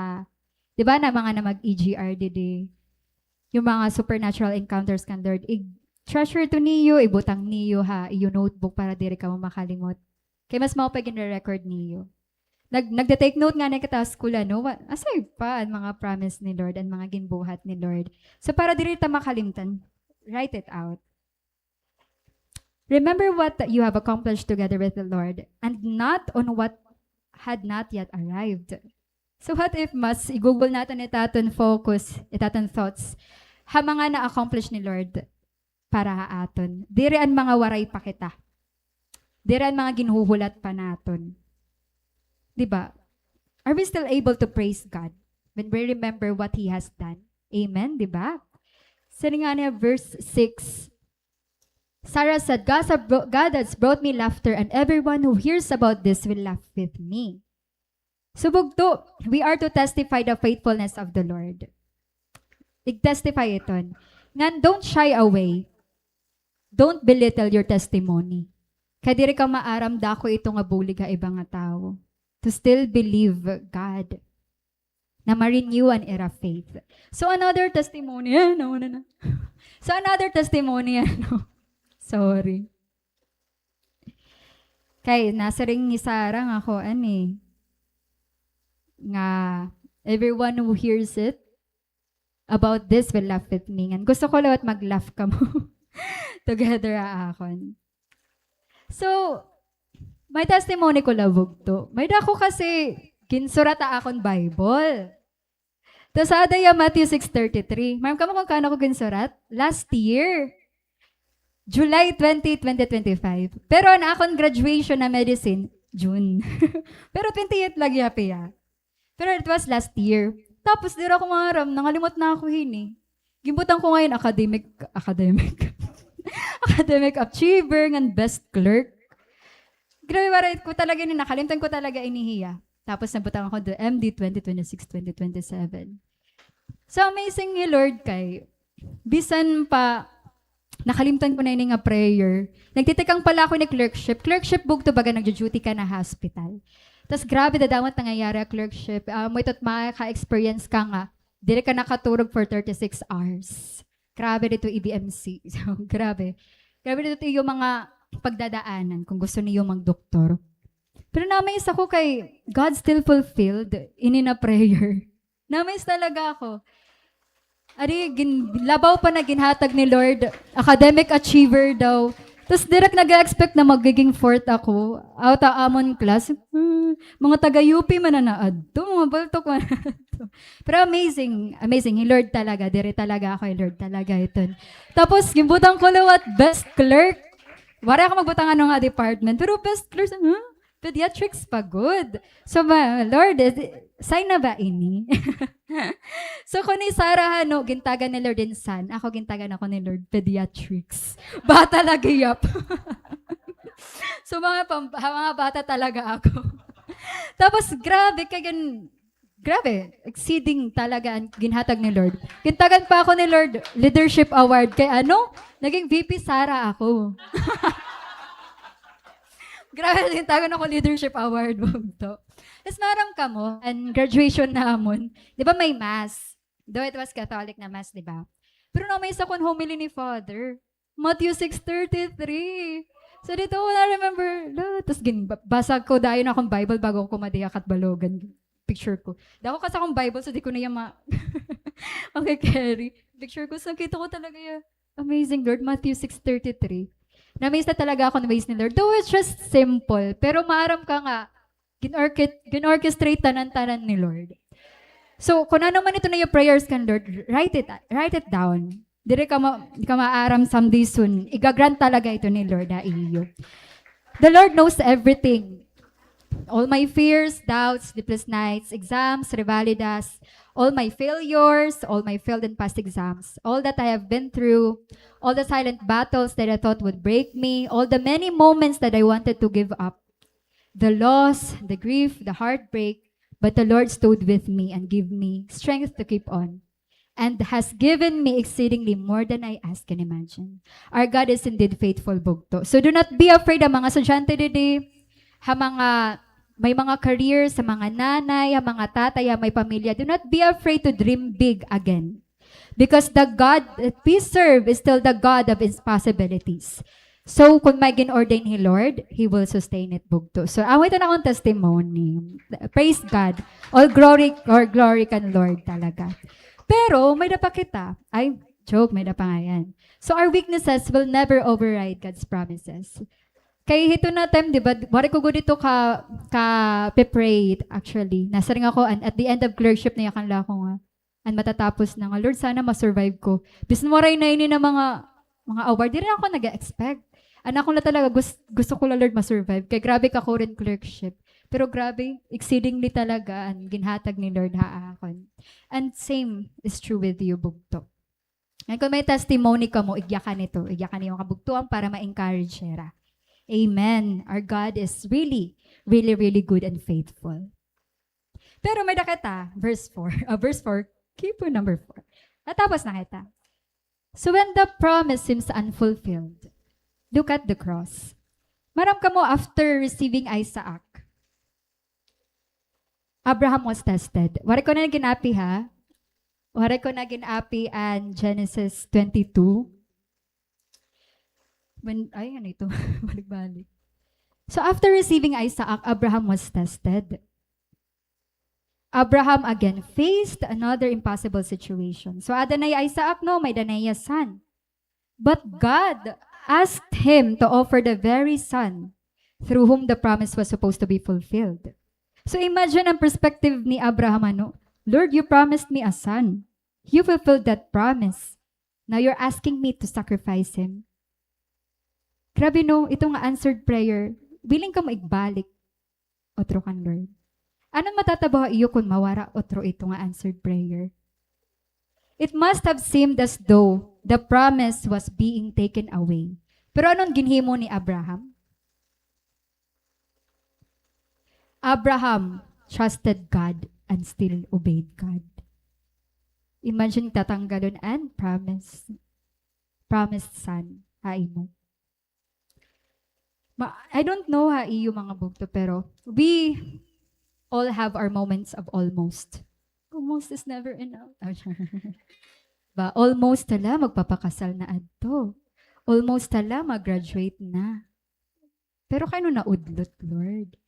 di ba, na mga na mag-E G R didi. Yung mga supernatural encounters kan Lord, ig-treasure to niyo, ibutang niyo ha iyo notebook para diri kamo makalimot. Kay mas mao pa gin-re-record niyo. Nag-, nagte-take note ngani kita ha school, ano, wa-, aside pa an mga promise ni Lord, an mga ginbuhat ni Lord. So, para diri ta makalimtan, write it out. Remember what you have accomplished together with the Lord and not on what had not yet arrived. So, what if mas igugol naton it aton focus, it aton thoughts, ha mga na-accomplish ni Lord para ha aton? Diri an mga waray pa kita. Diri an mga ginhuhulat pa naton. Di ba? Are we still able to praise God when we remember what He has done? Amen, di ba? Siring ngani verse six, Sarah said, "God has bro-, God has brought me laughter, and everyone who hears about this will laugh with me." So, bugto, we are to testify the faithfulness of the Lord. Ig-testify iton. Ngan, don't shy away. Don't belittle your testimony. Kay diri ka maaram dako ito nga bulig ha iba nga tawo. To still believe God. Na ma-renew an ira faith. So, another testimony. Ay, nauna na. So, another testimony, ano. Sorry. Kay, nasiring ni Sarah nga ako, ani, nga everyone who hears it about this will laugh with me. Ngan gusto ko liwat mag-laugh kamo together ha akon. So, may testimony ko la bugto. May-ada ako kasi ginsurat ha akon Bible. Tas ada hiya Matthew six thirty-three. Maaram kamo kon kaano ko ginsurat? Last year. July twenty, twenty twenty-five. Pero an akon graduation na medicine, June. Pero twenty-eight lagi hiya. Pero it was last year. Tapos, diri ako maaram, nangalimot na ako hini. Ginbutang ko ngay-an academic, academic, academic achiever ngan best clerk. Grabe, waray ko talaga ini, nakalimtan ko talaga ini hiya. Tapos nabutang ako do M D twenty twenty-six, twenty twenty-seven. So amazing hi Lord kay, bisan pa, nakalimtan ko na ini nga prayer. Nagtitikang pala ako ni clerkship. Clerkship bugto baga nagjo-duty ka na hospital. Tas grabe, dadamo it nangyayari ha clerkship. Ah, amo ito it maka-experience ka nga diri ka nakaturog for thirty-six hours. Grabe dito E B M C. So, grabe. Grabe dito iyo mga pagdadaanan kung gusto niyo magdoktor. Pero na-amaze ako kay God still fulfilled ini na prayer. Na-amaze talaga ako. Adi, gin-, labaw pa na ginhatag ni Lord, academic achiever daw. Tas diri ak nag-expect na magiging fourth ako. Out ha amon class. Hmm, mga taga U P man na naadto, mga bultok man naadto. Pero amazing, amazing. Hi Lord talaga, diri talaga ako, hi Lord talaga iton. Tapos, ginbutang ko liwat best clerk. Waray ako magbutang ano nga department, pero best clerk, huh? Pediatrics pa gud. So, ba, Lord, is, sign na ba ini? So, kon hi Sarah, ano, gintagan ni Lord hin son, ako gintagan ako ni Lord pediatrics. Bata lagi, yap. So, mga pam-, mga bata talaga ako. Tapos, grabe, kay gan-, grabe, exceeding talaga an ginhatag ni Lord. Gintagan pa ako ni Lord leadership award. Kay ano? Naging V P Sarah ako. Grabe, gintagan ako leadership award, bugto. Tas maaram kamo, an graduation namon, di ba may mass? Though it was Catholic na mass, di ba? Pero na-amaze ako an homily ni Father. Matthew six thirty-three. So, dito ko na-remember, la, tas gin-, ba-, basa ko dayon akon Bible bago ko kumadi ha Catbalogan. Picture ko. Dako kasi akon Bible, so di ko na hiya ma-, okay, carry. Picture ko, so nakita ko talaga hiya. Amazing, Lord, Matthew six thirty-three. Na-amaze na talaga ako in ways ni Lord. Though it's just simple, pero maaram ka nga, gin-orchest-, gin-orchestrate tanan-tanan ni Lord. So, kung ano man ito na iyo prayers kan Lord, write it, write it down. Diri ka ma-, di ka maaram someday soon. Iga-grant talaga ito ni Lord ha iyo. The Lord knows everything. All my fears, doubts, sleepless nights, exams, revalidas, all my failures, all my failed and past exams, all that I have been through, all the silent battles that I thought would break me, all the many moments that I wanted to give up, the loss, the grief, the heartbreak, but the Lord stood with me and gave me strength to keep on, and has given me exceedingly more than I ask and imagine. Our God is indeed faithful, bugto. So do not be afraid, ha mga estudyante didi, ha mga may mga careers, ha mga nanay, ha mga tatay, ha may pamilya. Do not be afraid to dream big again. Because the God that we serve is still the God of impossibilities. So, kung may gin-ordain hi Lord, He will sustain it, bugto. So, amo ito na akon testimony. Praise God. All glory, all glory kan Lord talaga. Pero, may-ada pa kita. Ay, joke, may-ada pa ngay-an. So, our weaknesses will never override God's promises. Kay hito na time, di ba, waray ko gud ito ka, ka-pray, actually. Nasiring ako, an-, at the end of clerkship, nayakan la ako nga, an matatapos na nga, Lord, sana ma-survive ko. Bisan waray na ini na mga, mga award, diri ako nag-expect. An akon la talaga, gus-, gusto ko la, Lord, ma-survive. Kay grabe ka current clerkship. Pero grabe, exceedingly talaga an ginhatag ni Lord ha akon. And same is true with you, bugto. Ngan kon may testimony kamo, igyakan ito. Igyakan niyo an kabugtoan para ma-encourage hira. Amen. Our God is really, really, really good and faithful. Pero may-ada kita, verse four. Ah, verse four. Key point number four. Natapos na kita. So when the promise seems unfulfilled, look at the cross. Maaram kamo, after receiving Isaac, Abraham was tested. Waray ko na gin-api, ha? Waray ko na gin-api an Genesis twenty-two. When, ay, ano ito? Balik-balik. So after receiving Isaac, Abraham was tested. Abraham again faced another impossible situation. So, ada na iya Isaac, no? May-ada na iya son. But God asked him to offer the very son through whom the promise was supposed to be fulfilled. So, imagine an perspective ni Abraham, ano? "Lord, you promised me a son. You fulfilled that promise. Now you're asking me to sacrifice him." Grabe, no? Ito nga answered prayer. Willing kamo igbalik otro kan Lord. Ano an matatabo ha iyo kon mawara otro ito nga answered prayer? It must have seemed as though the promise was being taken away. Pero ano an ginhimo ni Abraham? Abraham trusted God and still obeyed God. Imagine, tatanggalon an promise, promised son ha imo. Ma-, I don't know ha iyo, mga bugto, pero we all have our moments of almost. Almost is never enough. Ba, almost hala, magpapakasal na adto. Almost hala, mag-graduate na. Pero kay ano naudlot, Lord?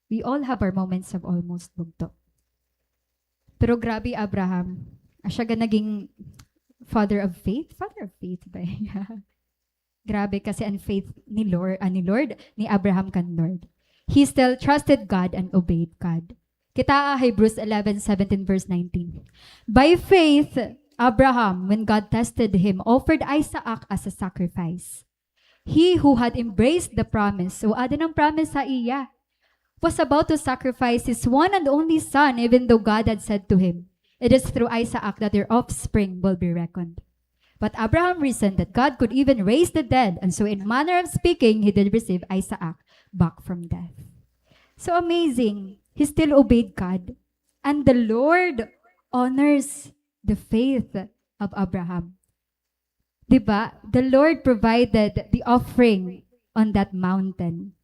We all have our moments of almost, bugto. Pero grabe, Abraham. Asya gad naging father of faith? Father of faith ba? Grabe kasi an faith ni Lord, ah, ni Lord, ni Abraham kan Lord. He still trusted God and obeyed God. Kitaa ha Hebrews eleven seventeen, verse nineteen. By faith, Abraham, when God tested him, offered Isaac as a sacrifice. He who had embraced the promise, so ada na an promise ha iya, was about to sacrifice his one and only son, even though God had said to him, "It is through Isaac that your offspring will be reckoned." But Abraham reasoned that God could even raise the dead, and so, in manner of speaking, he did receive Isaac back from death. So amazing. He still obeyed God. And the Lord honors the faith of Abraham. Di ba? The Lord provided the offering on that mountain.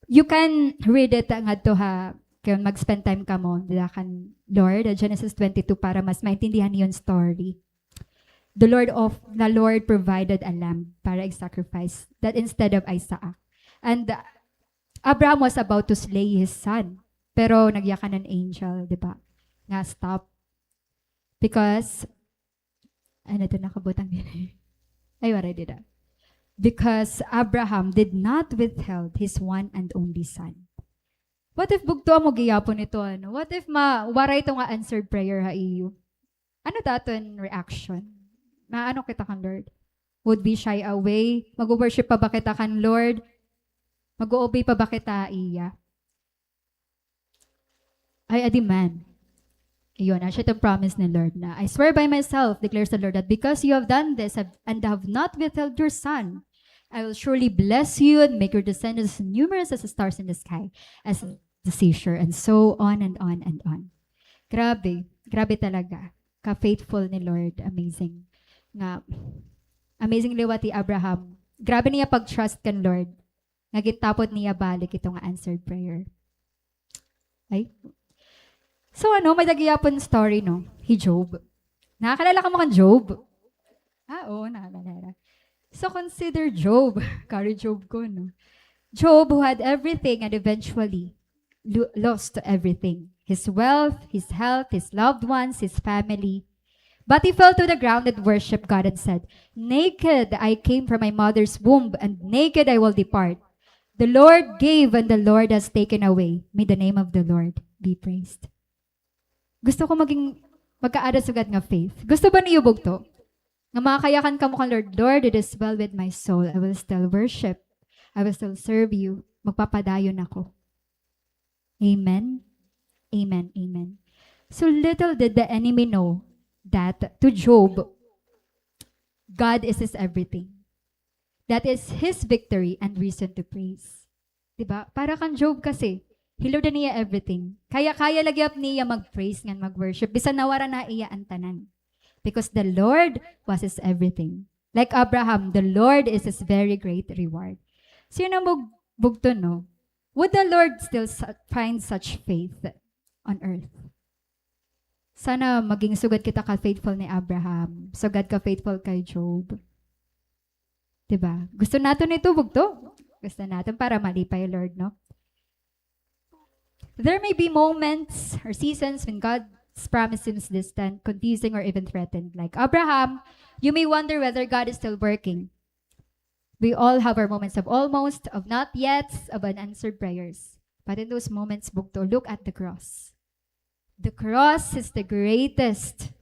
You can read it ngadto ha, kay mag-spend time kamo dida kan Lord, ha Genesis twenty-two, para mas maintindihan niyo an story. The Lord of, the Lord provided a lamb para i-sacrifice that instead of Isaac. And, uh, Abraham was about to slay his son. Pero nagyakan an angel, di ba? Nga stop. Because, ano ito, nakabutang din. Ay, waray dida. Because Abraham did not withheld his one and only son. What if bugto amo gihapon ito, ano? What if ma-, waray ito nga answered prayer ha iyo? Ano ta aton reaction? Maano kita kan Lord? Would we shy away? Mag-worship pa ba kita kan Lord? Mag-o-obey pa ba kita ha iya? Ay, adi man. Iyon, asya iton promise ni Lord na, "I swear by myself, declares the Lord, that because you have done this have, and have not withheld your son, I will surely bless you and make your descendants as numerous as the stars in the sky, as the seashore," and so on and on and on. Grabe. Grabe talaga. Ka-faithful ni Lord. Amazing. Nga, amazing liwat hi Abraham. Grabe niya pag-trust kan Lord. Nga gintapot niya balik ito nga answered prayer. Ay. So, ano, may-ada gihapon story, no? Hi Job. Nakakilala kamo kan Job? Ah, oo, nakakilala. So, consider Job. Kari Job ko, no? Job, who had everything and eventually lo-, lost everything. His wealth, his health, his loved ones, his family. But he fell to the ground and worshipped God and said, "Naked I came from my mother's womb, and naked I will depart. The Lord gave, and the Lord has taken away. May the name of the Lord be praised." Gusto ko maging, magkaada sugad nga faith. Gusto ba niyo bugto? Nga makakayakan kamo kan Lord, "Lord, it is well with my soul. I will still worship. I will still serve you. Magpapadayon ako." Amen? Amen, amen. So little did the enemy know that to Job, God is his everything. That is his victory and reason to praise. Di ba? Para kan Job kasi, He Lord na niya everything. Kaya-kaya la gihap niya mag-praise ngan mag-worship. Bisan nawara na iya an tanan. Because the Lord was his everything. Like Abraham, the Lord is his very great reward. So yun ang bug-, bugto, no? Would the Lord still su-, find such faith on earth? Sana maging sugad kita ka faithful ni Abraham, sugad ka faithful kay Job. Diba? Gusto naton ito, bugto? Gusto naton para malipay, Lord, no? There may be moments or seasons when God's promise seems distant, confusing, or even threatened. Like Abraham, you may wonder whether God is still working. We all have our moments of almost, of not yet, of unanswered prayers. But in those moments, bugto, look at the cross. The cross is the greatest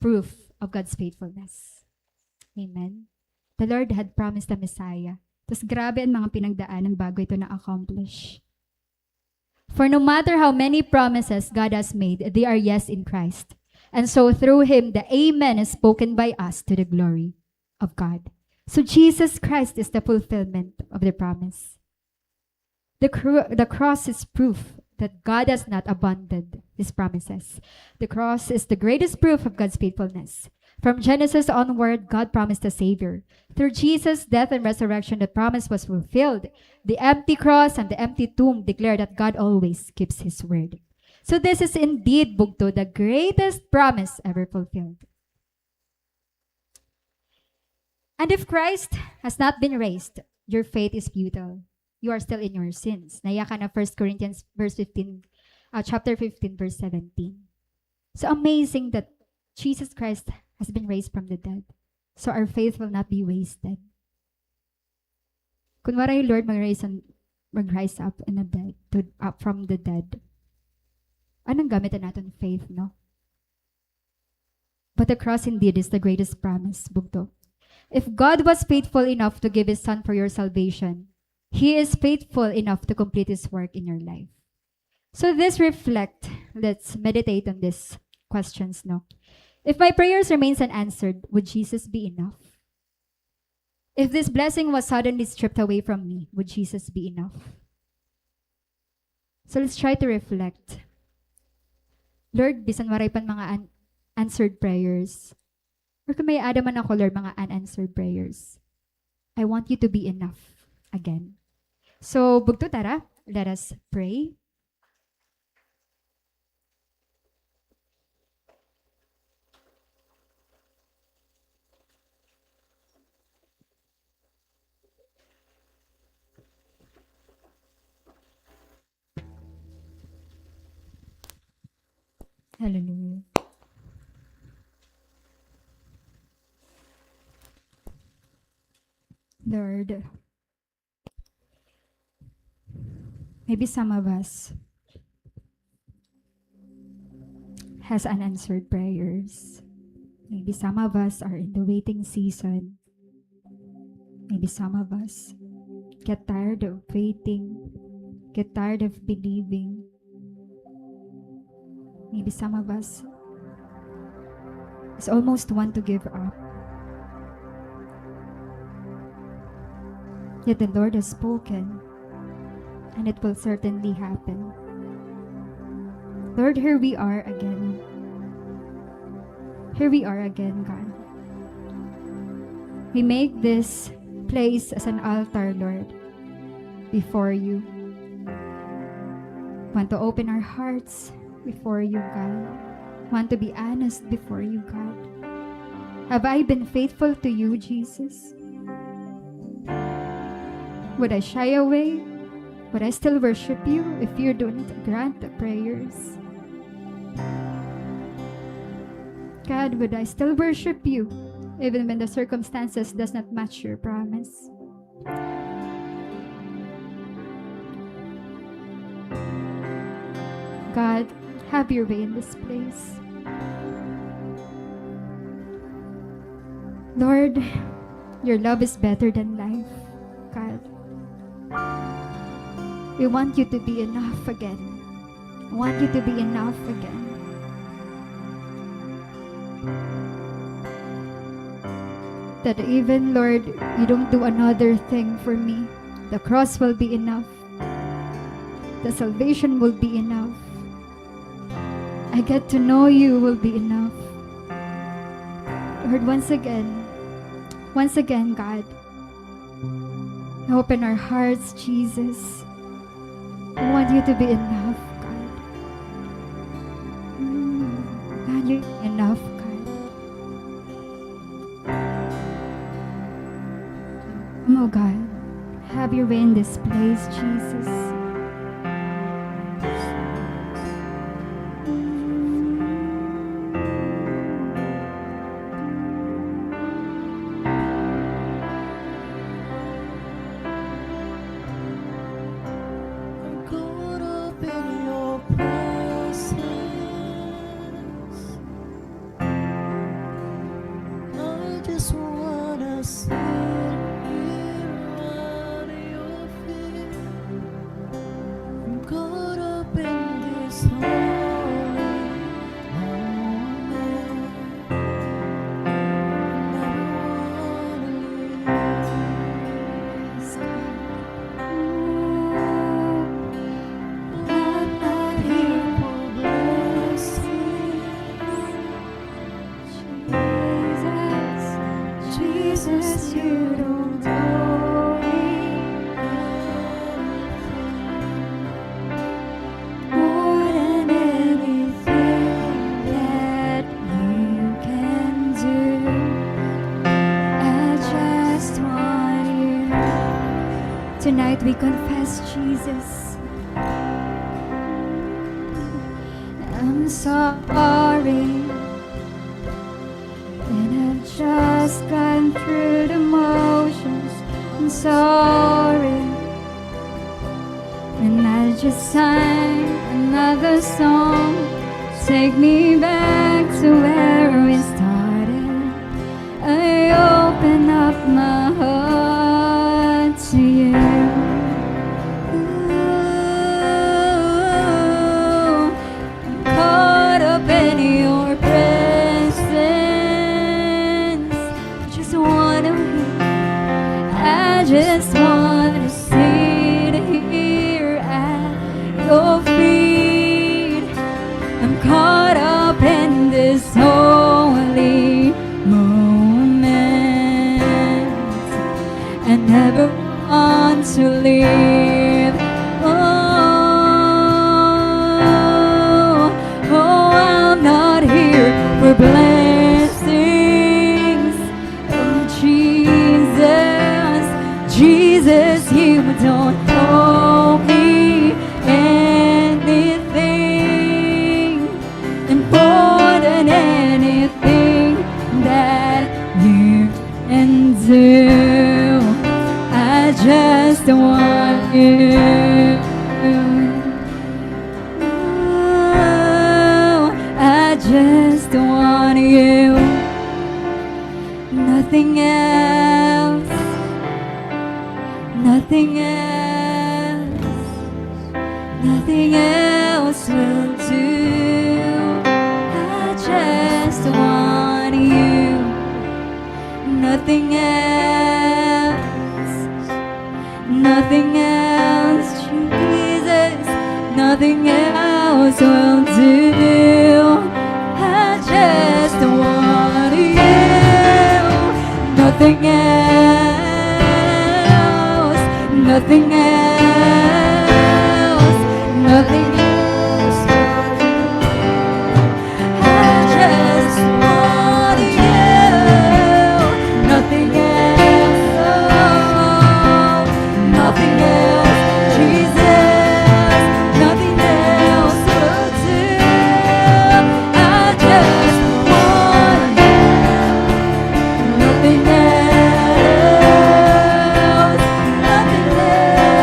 proof of God's faithfulness. Amen. The Lord had promised the Messiah. Tas grabe an mga pinagdaanan bago ito na-accomplish. For no matter how many promises God has made, they are yes in Christ. And so through him, the amen is spoken by us to the glory of God. So Jesus Christ is the fulfillment of the promise. The cro-, the cross is proof that God has not abandoned his promises. The cross is the greatest proof of God's faithfulness. From Genesis onward, God promised a Savior. Through Jesus' death and resurrection, the promise was fulfilled. The empty cross and the empty tomb declare that God always keeps his word. So this is indeed, bugto, the greatest promise ever fulfilled. And if Christ has not been raised, your faith is futile. You are still in your sins. Naiyakan na First Corinthians verse fifteen, uh, chapter fifteen, verse seventeen. So amazing that Jesus Christ has been raised from the dead. So our faith will not be wasted. Kun waray, Lord, mag-raise an-, mag-rise up in the dead, to, up from the dead. Anong gamit an aton faith, no? But the cross indeed is the greatest promise, bugto. If God was faithful enough to give his son for your salvation, he is faithful enough to complete his work in your life. So this reflect, let's meditate on these questions, no? If my prayers remains unanswered, would Jesus be enough? If this blessing was suddenly stripped away from me, would Jesus be enough? So let's try to reflect. Lord, bisan waray pa an mga un-, answered prayers, or kung may-ada man ako, Lord, mga unanswered prayers, I want you to be enough again. So, bugto, tara, let us pray. Hallelujah. Lord, maybe some of us has unanswered prayers. Maybe some of us are in the waiting season. Maybe some of us get tired of waiting, get tired of believing. Maybe some of us is almost want to give up. Yet the Lord has spoken, and it will certainly happen. Lord, here we are again. Here we are again, God. We make this place as an altar, Lord, before you. Want to open our hearts before you, God. Want to be honest before you, God. Have I been faithful to you, Jesus? Would I shy away? Would I still worship you if you don't grant the prayers? God, would I still worship you even when the circumstances does not match your promise? God, have your way in this place. Lord, your love is better than life, God. We want you to be enough again. I want you to be enough again. That even, Lord, you don't do another thing for me, the cross will be enough. the salvation will be enough. I get to know you will be enough. Lord, once again, once again, God, open our hearts, Jesus. We want you to be enough, God. Mm, God, you be enough, God. Come, O God, have your way in this place, Jesus. I'm caught up in your presence. I just wanna sit here at your feet. I'm caught up in this holy moment. I never wanna leave. Ooh, I'm not here for blessings. Jesus, Jesus, you don't owe me anything more than anything that you can do. I just want you. Tonight we confess, Jesus. I'm sorry. And I've just gone through the motions. I'm sorry. And I just sang another song. Take me back to where we started. I open up my heart to you. Ooh, I'm caught up in your presence. I just wanna, I just wanna sit here at your feet. I'm caught up in this holy moment. I never want to leave. Oh, oh, I'm not here for blessings. Oh, Jesus, Jesus, you don't owe me anything. And more than anything that you can do, I just want you. Oh, I just want you. Nothing else, nothing else, nothing else will do. I just want you. Nothing else, nothing else, Jesus, nothing else will do. I just want you. Nothing else, nothing else, nothing else. I just want you, nothing else, nothing else, Jesus, nothing else will do. I just want you, nothing else, nothing else.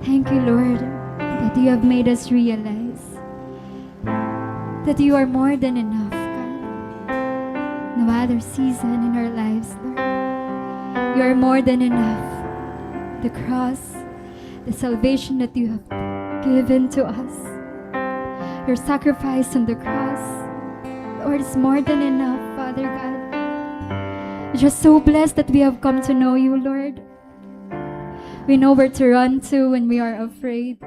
Thank you, Lord, that you have made us realize that you are more than enough, God. No other season in our lives, Lord, you are more than enough. The cross, the salvation that you have given to us, your sacrifice on the cross, Lord, is more than enough, Father God. We're just so blessed that we have come to know you, Lord. We know where to run to when we are afraid.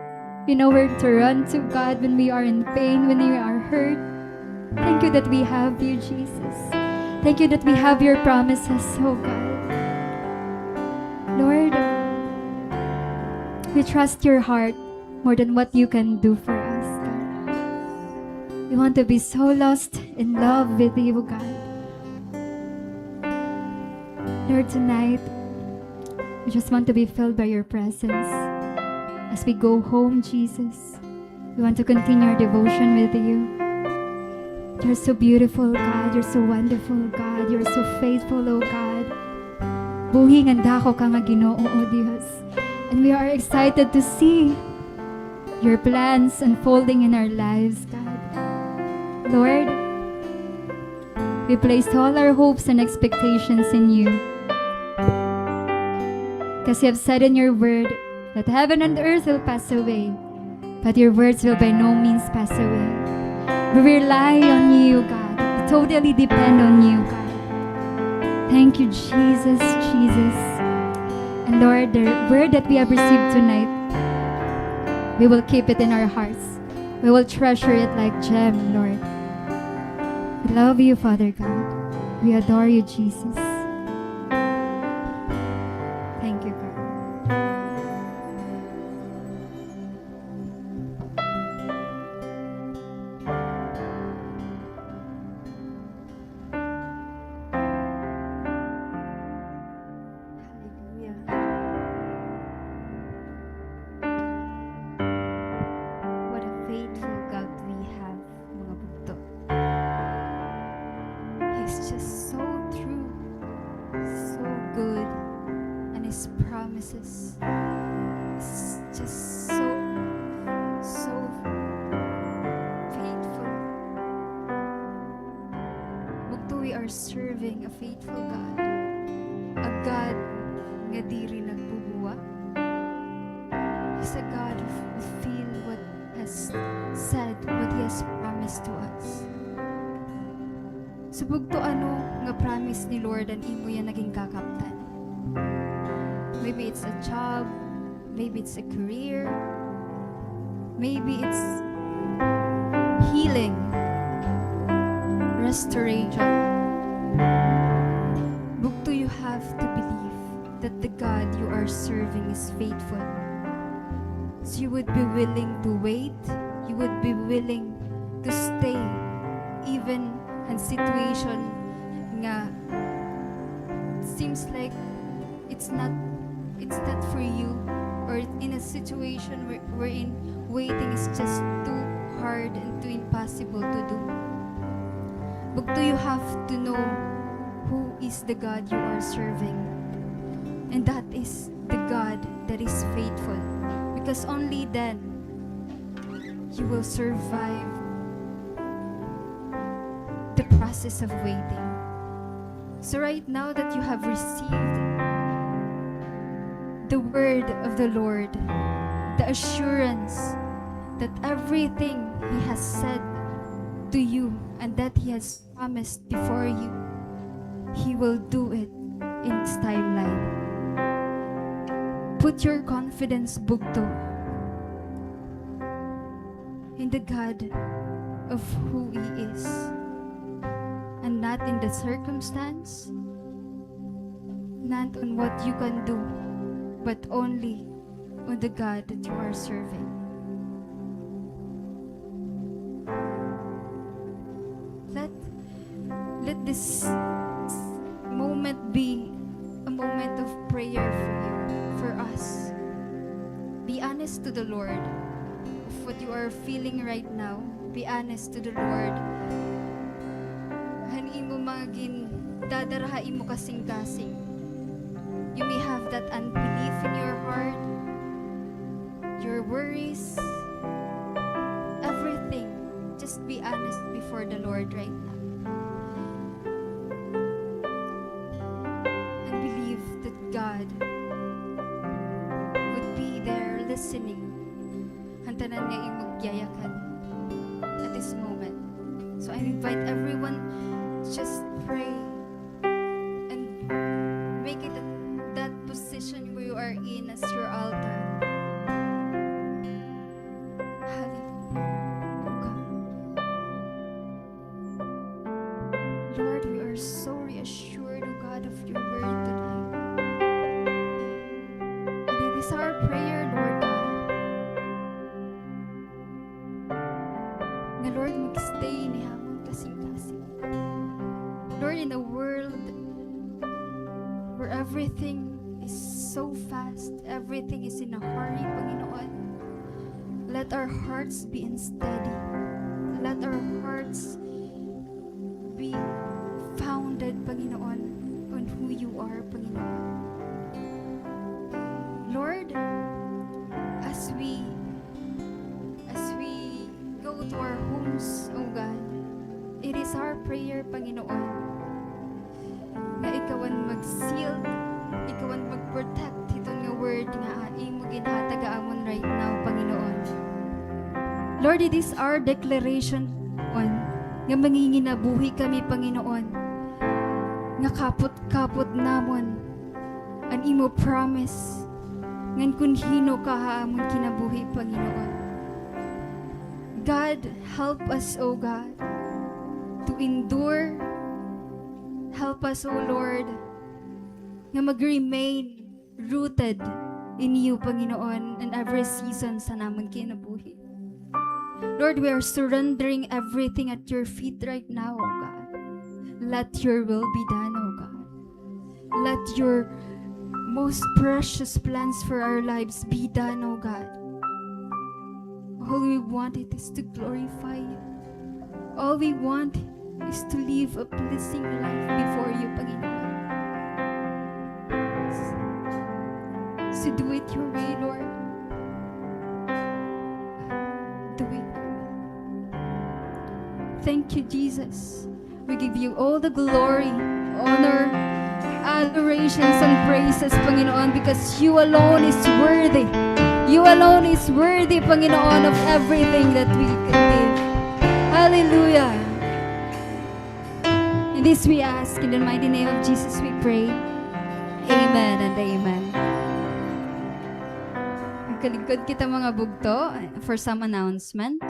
We know where to run to, God, when we are in pain, when we are hurt. Thank you that we have you, Jesus. Thank you that we have your promises, oh God. Lord, we trust your heart more than what you can do for us, God. We want to be so lost in love with you, God. Lord, tonight, we just want to be filled by your presence. As we go home, Jesus, we want to continue our devotion with you. You're so beautiful, God. You're so wonderful, God. You're so faithful, oh God. Buhi ngan dako ka nga Ginoo, oh Dios. And we are excited to see your plans unfolding in our lives, God. Lord, we place all our hopes and expectations in you. Because you have said in your word that heaven and earth will pass away, but your words will by no means pass away. We rely on you, God. We totally depend on you, God. Thank you, Jesus, Jesus. And Lord, the word that we have received tonight, we will keep it in our hearts. We will treasure it like gem, Lord. We love you, Father God. We adore you, Jesus. Thank you, God. Hallelujah. What a faithful God we have, mga bugto. He's just so true, so good, and his promises is just so, so faithful. Bugto, we are serving a faithful God, a God nga diri nagbubuwag. He's a God who fulfill what has said, what he has promised to us. So, bugto, ano nga promise ni Lord an imo yana ginkakaptan? Maybe it's a job, maybe it's a career, maybe it's healing, restoration. Bugto, you have to believe that the God you are serving is faithful. So you would be willing to wait, you would be willing to stay, even in situation nga seems like it's not, it's not for you, or in a situation where, wherein waiting is just too hard and too impossible to do. Bugto, you have to know who is the God you are serving. And that is the God that is faithful. Because only then you will survive the process of waiting. So right now that you have received the word of the Lord, the assurance that everything he has said to you and that he has promised before you, he will do it in his timeline. Put your confidence, bugto, in the God of who he is, and not in the circumstance, not on what you can do, but only on the God that you are serving. Let, let this moment be a moment of prayer for you, for us. Be honest to the Lord of what you are feeling right now. Be honest to the Lord. Han imo mga gindadara ha imo kasingkasing. You may have that unbelief in your heart. the Lord right now. And believe that God would be there listening han tanan nga imo giyayakan at this moment. So I invite everyone, just pray and make it that, that position where you are in as your altar. Hallelujah. Oh God. Lord, we are so reassured, oh God, of your word tonight. And it is our prayer, Lord God, nga, Lord, mag-stay ini ha amon kasingkasing. Lord, in a world where everything is so fast, everything is in a hurry, Panginoon, let our hearts be unsteady. Let our hearts be founded, Panginoon, on who you are, Panginoon. Lord, as we, as we go to our homes, O God, it is our prayer, Panginoon, nga ikaw an mag-seal, ikaw an mag-protect hiton nga word nga imo ginhatag ha amon right now, Panginoon. Lord, it is our declaration, on, nga manginginabuhi kami, Panginoon, nga kapot-kapot namon an imo promise, ngan kon hin-o ka ha amon kinabuhi, Panginoon. God, help us, O God, to endure. Help us, O Lord, nga mag-remain rooted in you, Panginoon, in every season sa namon kinabuhi. Lord, we are surrendering everything at your feet right now, O God. Let your will be done, O God. Let your most precious plans for our lives be done, O God. All we want it is to glorify you. All we want is to live a pleasing life before you, Panginoon. So do it your way, Lord. Do it your way. Thank you, Jesus. We give you all the glory, honor, adorations, and praises, Panginoon, because you alone is worthy. You alone is worthy, Panginoon, of everything that we can give. Hallelujah. And this we ask in the mighty name of Jesus we pray. Amen and amen. Magkalingkod kita, mga bugto, for some announcement.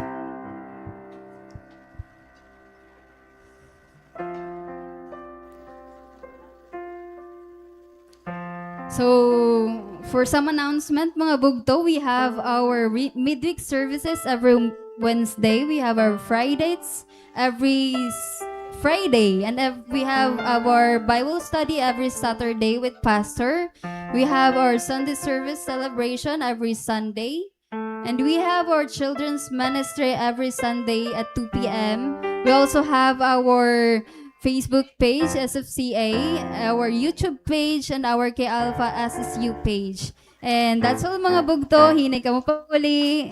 So, for some announcement, mga bugto, we have our re-, midweek services every Wednesday. We have our Fridays every s-, Friday. And ev-, we have our Bible study every Saturday with Pastor. We have our Sunday service celebration every Sunday. And we have our children's ministry every Sunday at two p.m. We also have our Facebook page, S F C A, our YouTube page, and our K Alpha S S U page. And that's all, mga bugto. Hinay kamo pa uli.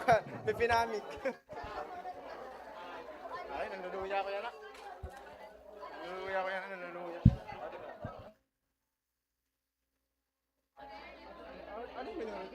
May pinamik. Ay, nanluluya ko yana. Nanluluya ko yana, nanluluya. Ano yung minunod?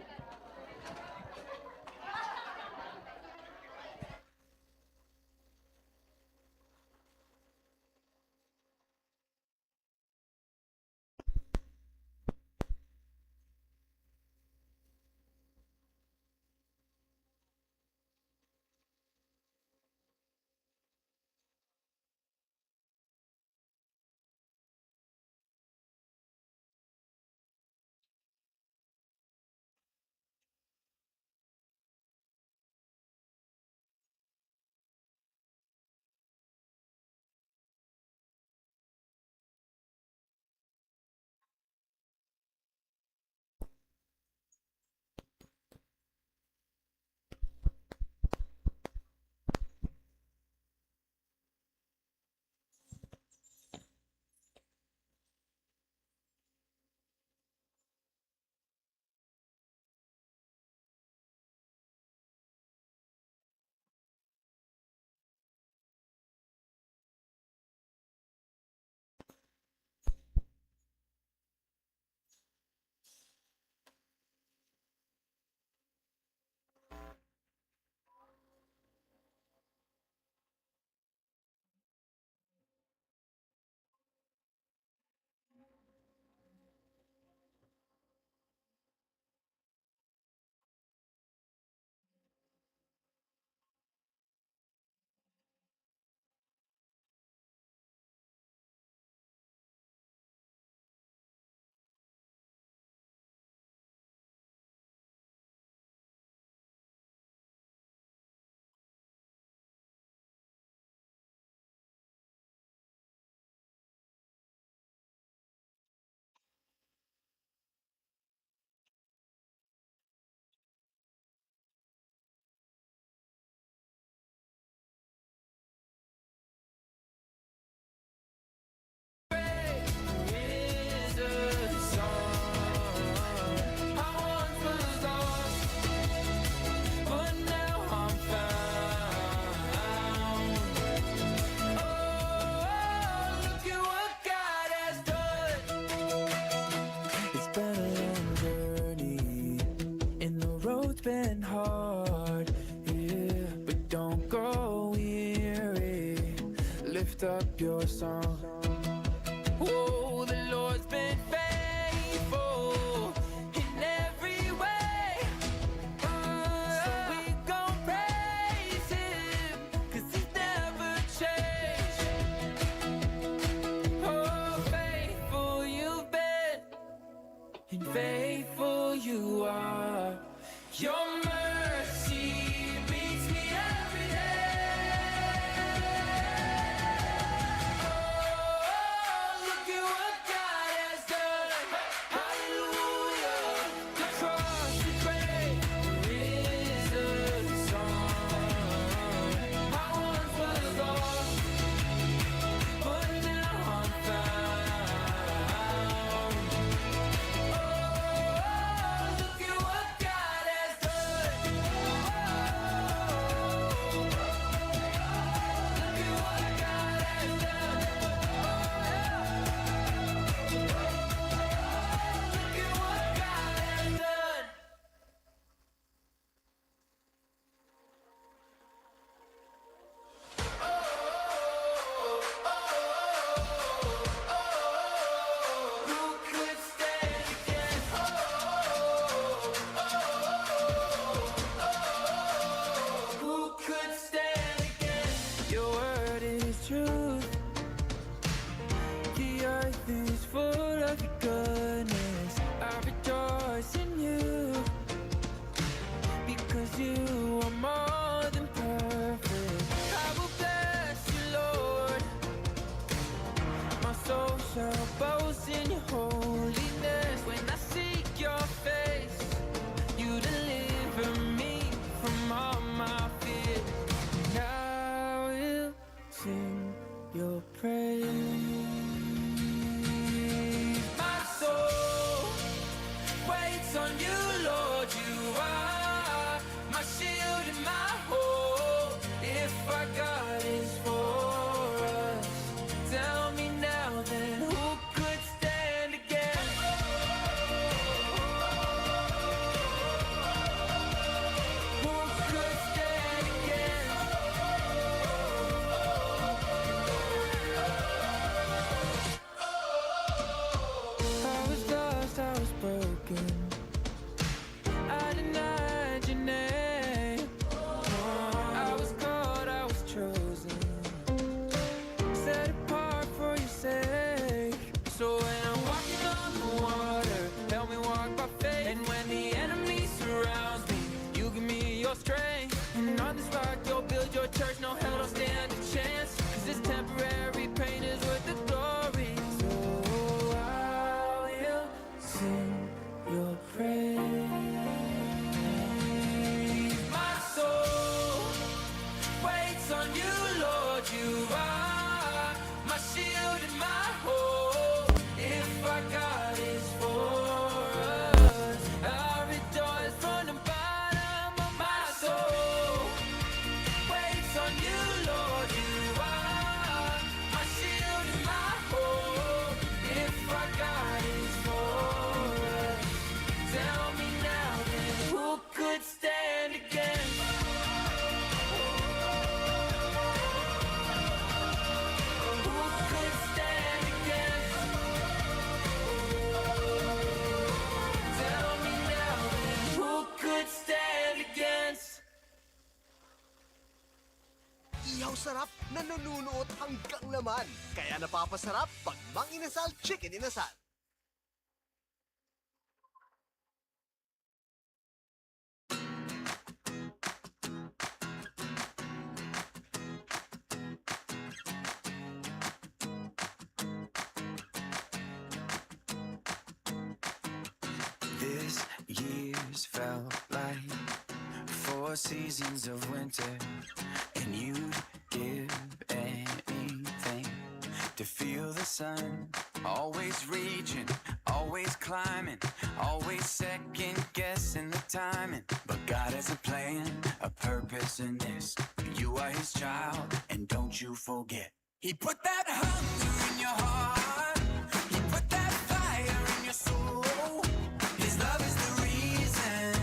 It's been a long journey, and the road's been hard, yeah, but don't grow weary. Lift up your song. Oh, the Lord's been faithful in every way. So we gon' praise him, 'cause he's never changed. Oh, faithful you've been, and faithful you are. Your mercy meets me every day. Oh, look at what God has done. Hallelujah. The cross is great. There is a song. I once was lost, but now I'm found. Oh, look at what God has done. Oh, look at what God has done. Oh, look at what God has done. Your word is truth. The earth is full of your goodness. I rejoice in you, because you are more than perfect. I will bless you, Lord. My soul shall boast in your holiness. When I seek your face, you deliver me from all my fears. And I will sing your praise. My soul waits on you, Lord. You are my shield Nanunuot hanggang laman, kaya napapasarap pag Mang Inasal Chicken Inasal. This year's felt like four seasons of winter, and you'd give anything to feel the sun. Always reaching, always climbing, always second guessing the timing. But God has a plan, a purpose in this. You are his child, and don't you forget. He put that hunger in your heart. He put that fire in your soul. His love is the reason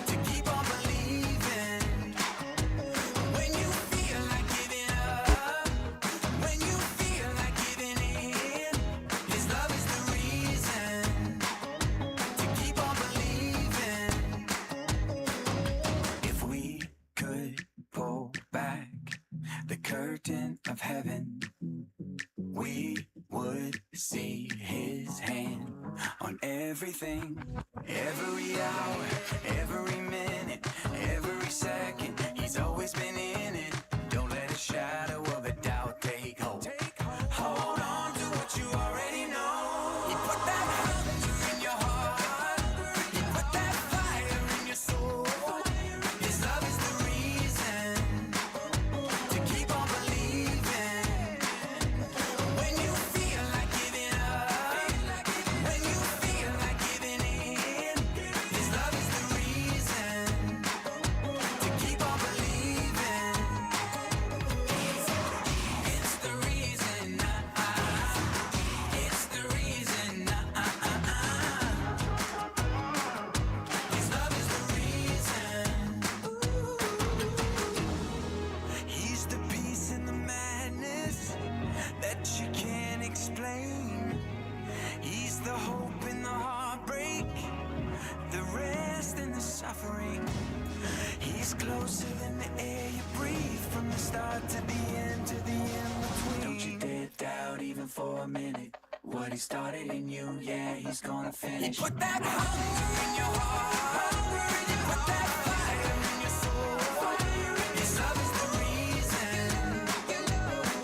to keep on believing. When you feel like giving up, when you feel like giving in, his love is the reason to keep on believing. If we could pull back the curtain of heaven, we would see his hand on everything. Every hour, every minute, every second, he's always been in it. Don't let a shadow of a doubt take hold. Hold on to what you already know. He put that hunger in your heart. He put that fire in your soul. His love is the reason to keep on believing. When you feel like giving up, when you feel like giving in, his love is the reason to keep on believing. It's the reason I, I, it's the reason I, I, I, I. His love is the reason. He's the peace in the madness that you can't explain. He's the hope in the heartbreak, the rest in the suffering. He's closer than the air you breathe, from the start to the end, to the in between. Don't you dare doubt even for a minute. What he started in you, yeah, he's gonna finish. He put that hunger in your heart. He put that fire in your soul. His love is the reason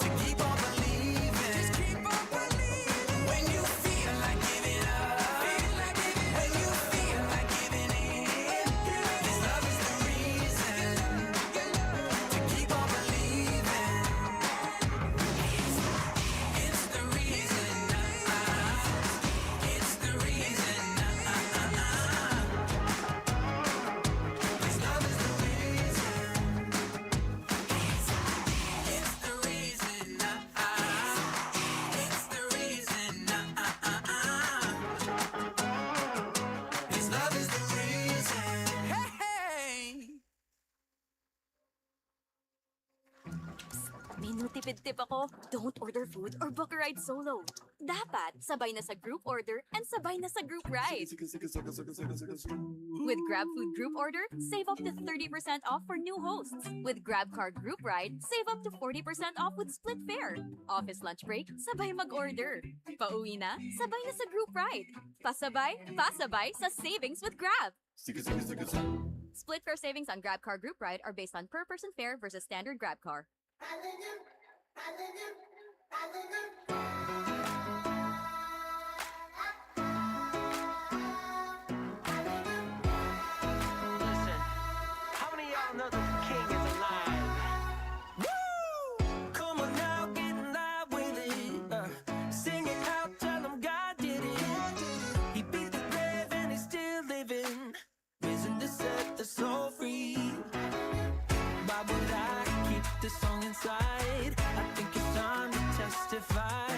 to keep on believing. Just keep on believing. When you feel like giving up, when you feel like giving in, his love is the reason to keep on believing. It's the reason I, it's the reason I, his love is the reason. It's the reason I, it's the reason I, his love is the reason. Hey, hey. Psst, may notipid tip ako. Don't order food or book a ride solo. Dapat sabay na sa group order and sabay na sa group ride. With GrabFood group order, save up to thirty percent off for new hosts. With GrabCar group ride, save up to forty percent off with split fare. Office lunch break, sabay mag-order. Pauwi na, sabay na sa group ride. Pasabay, pasabay sa savings with Grab. Split fare savings on GrabCar group ride are based on per person fare versus standard GrabCar. Listen, how many of y'all know that the king is alive? Woo! Come on now, get in line with it. Uh, sing it out, tell 'em God did it. He beat the grave and he's still living. Risen to set the soul free. Why would I keep this song inside? I think it's time to testify.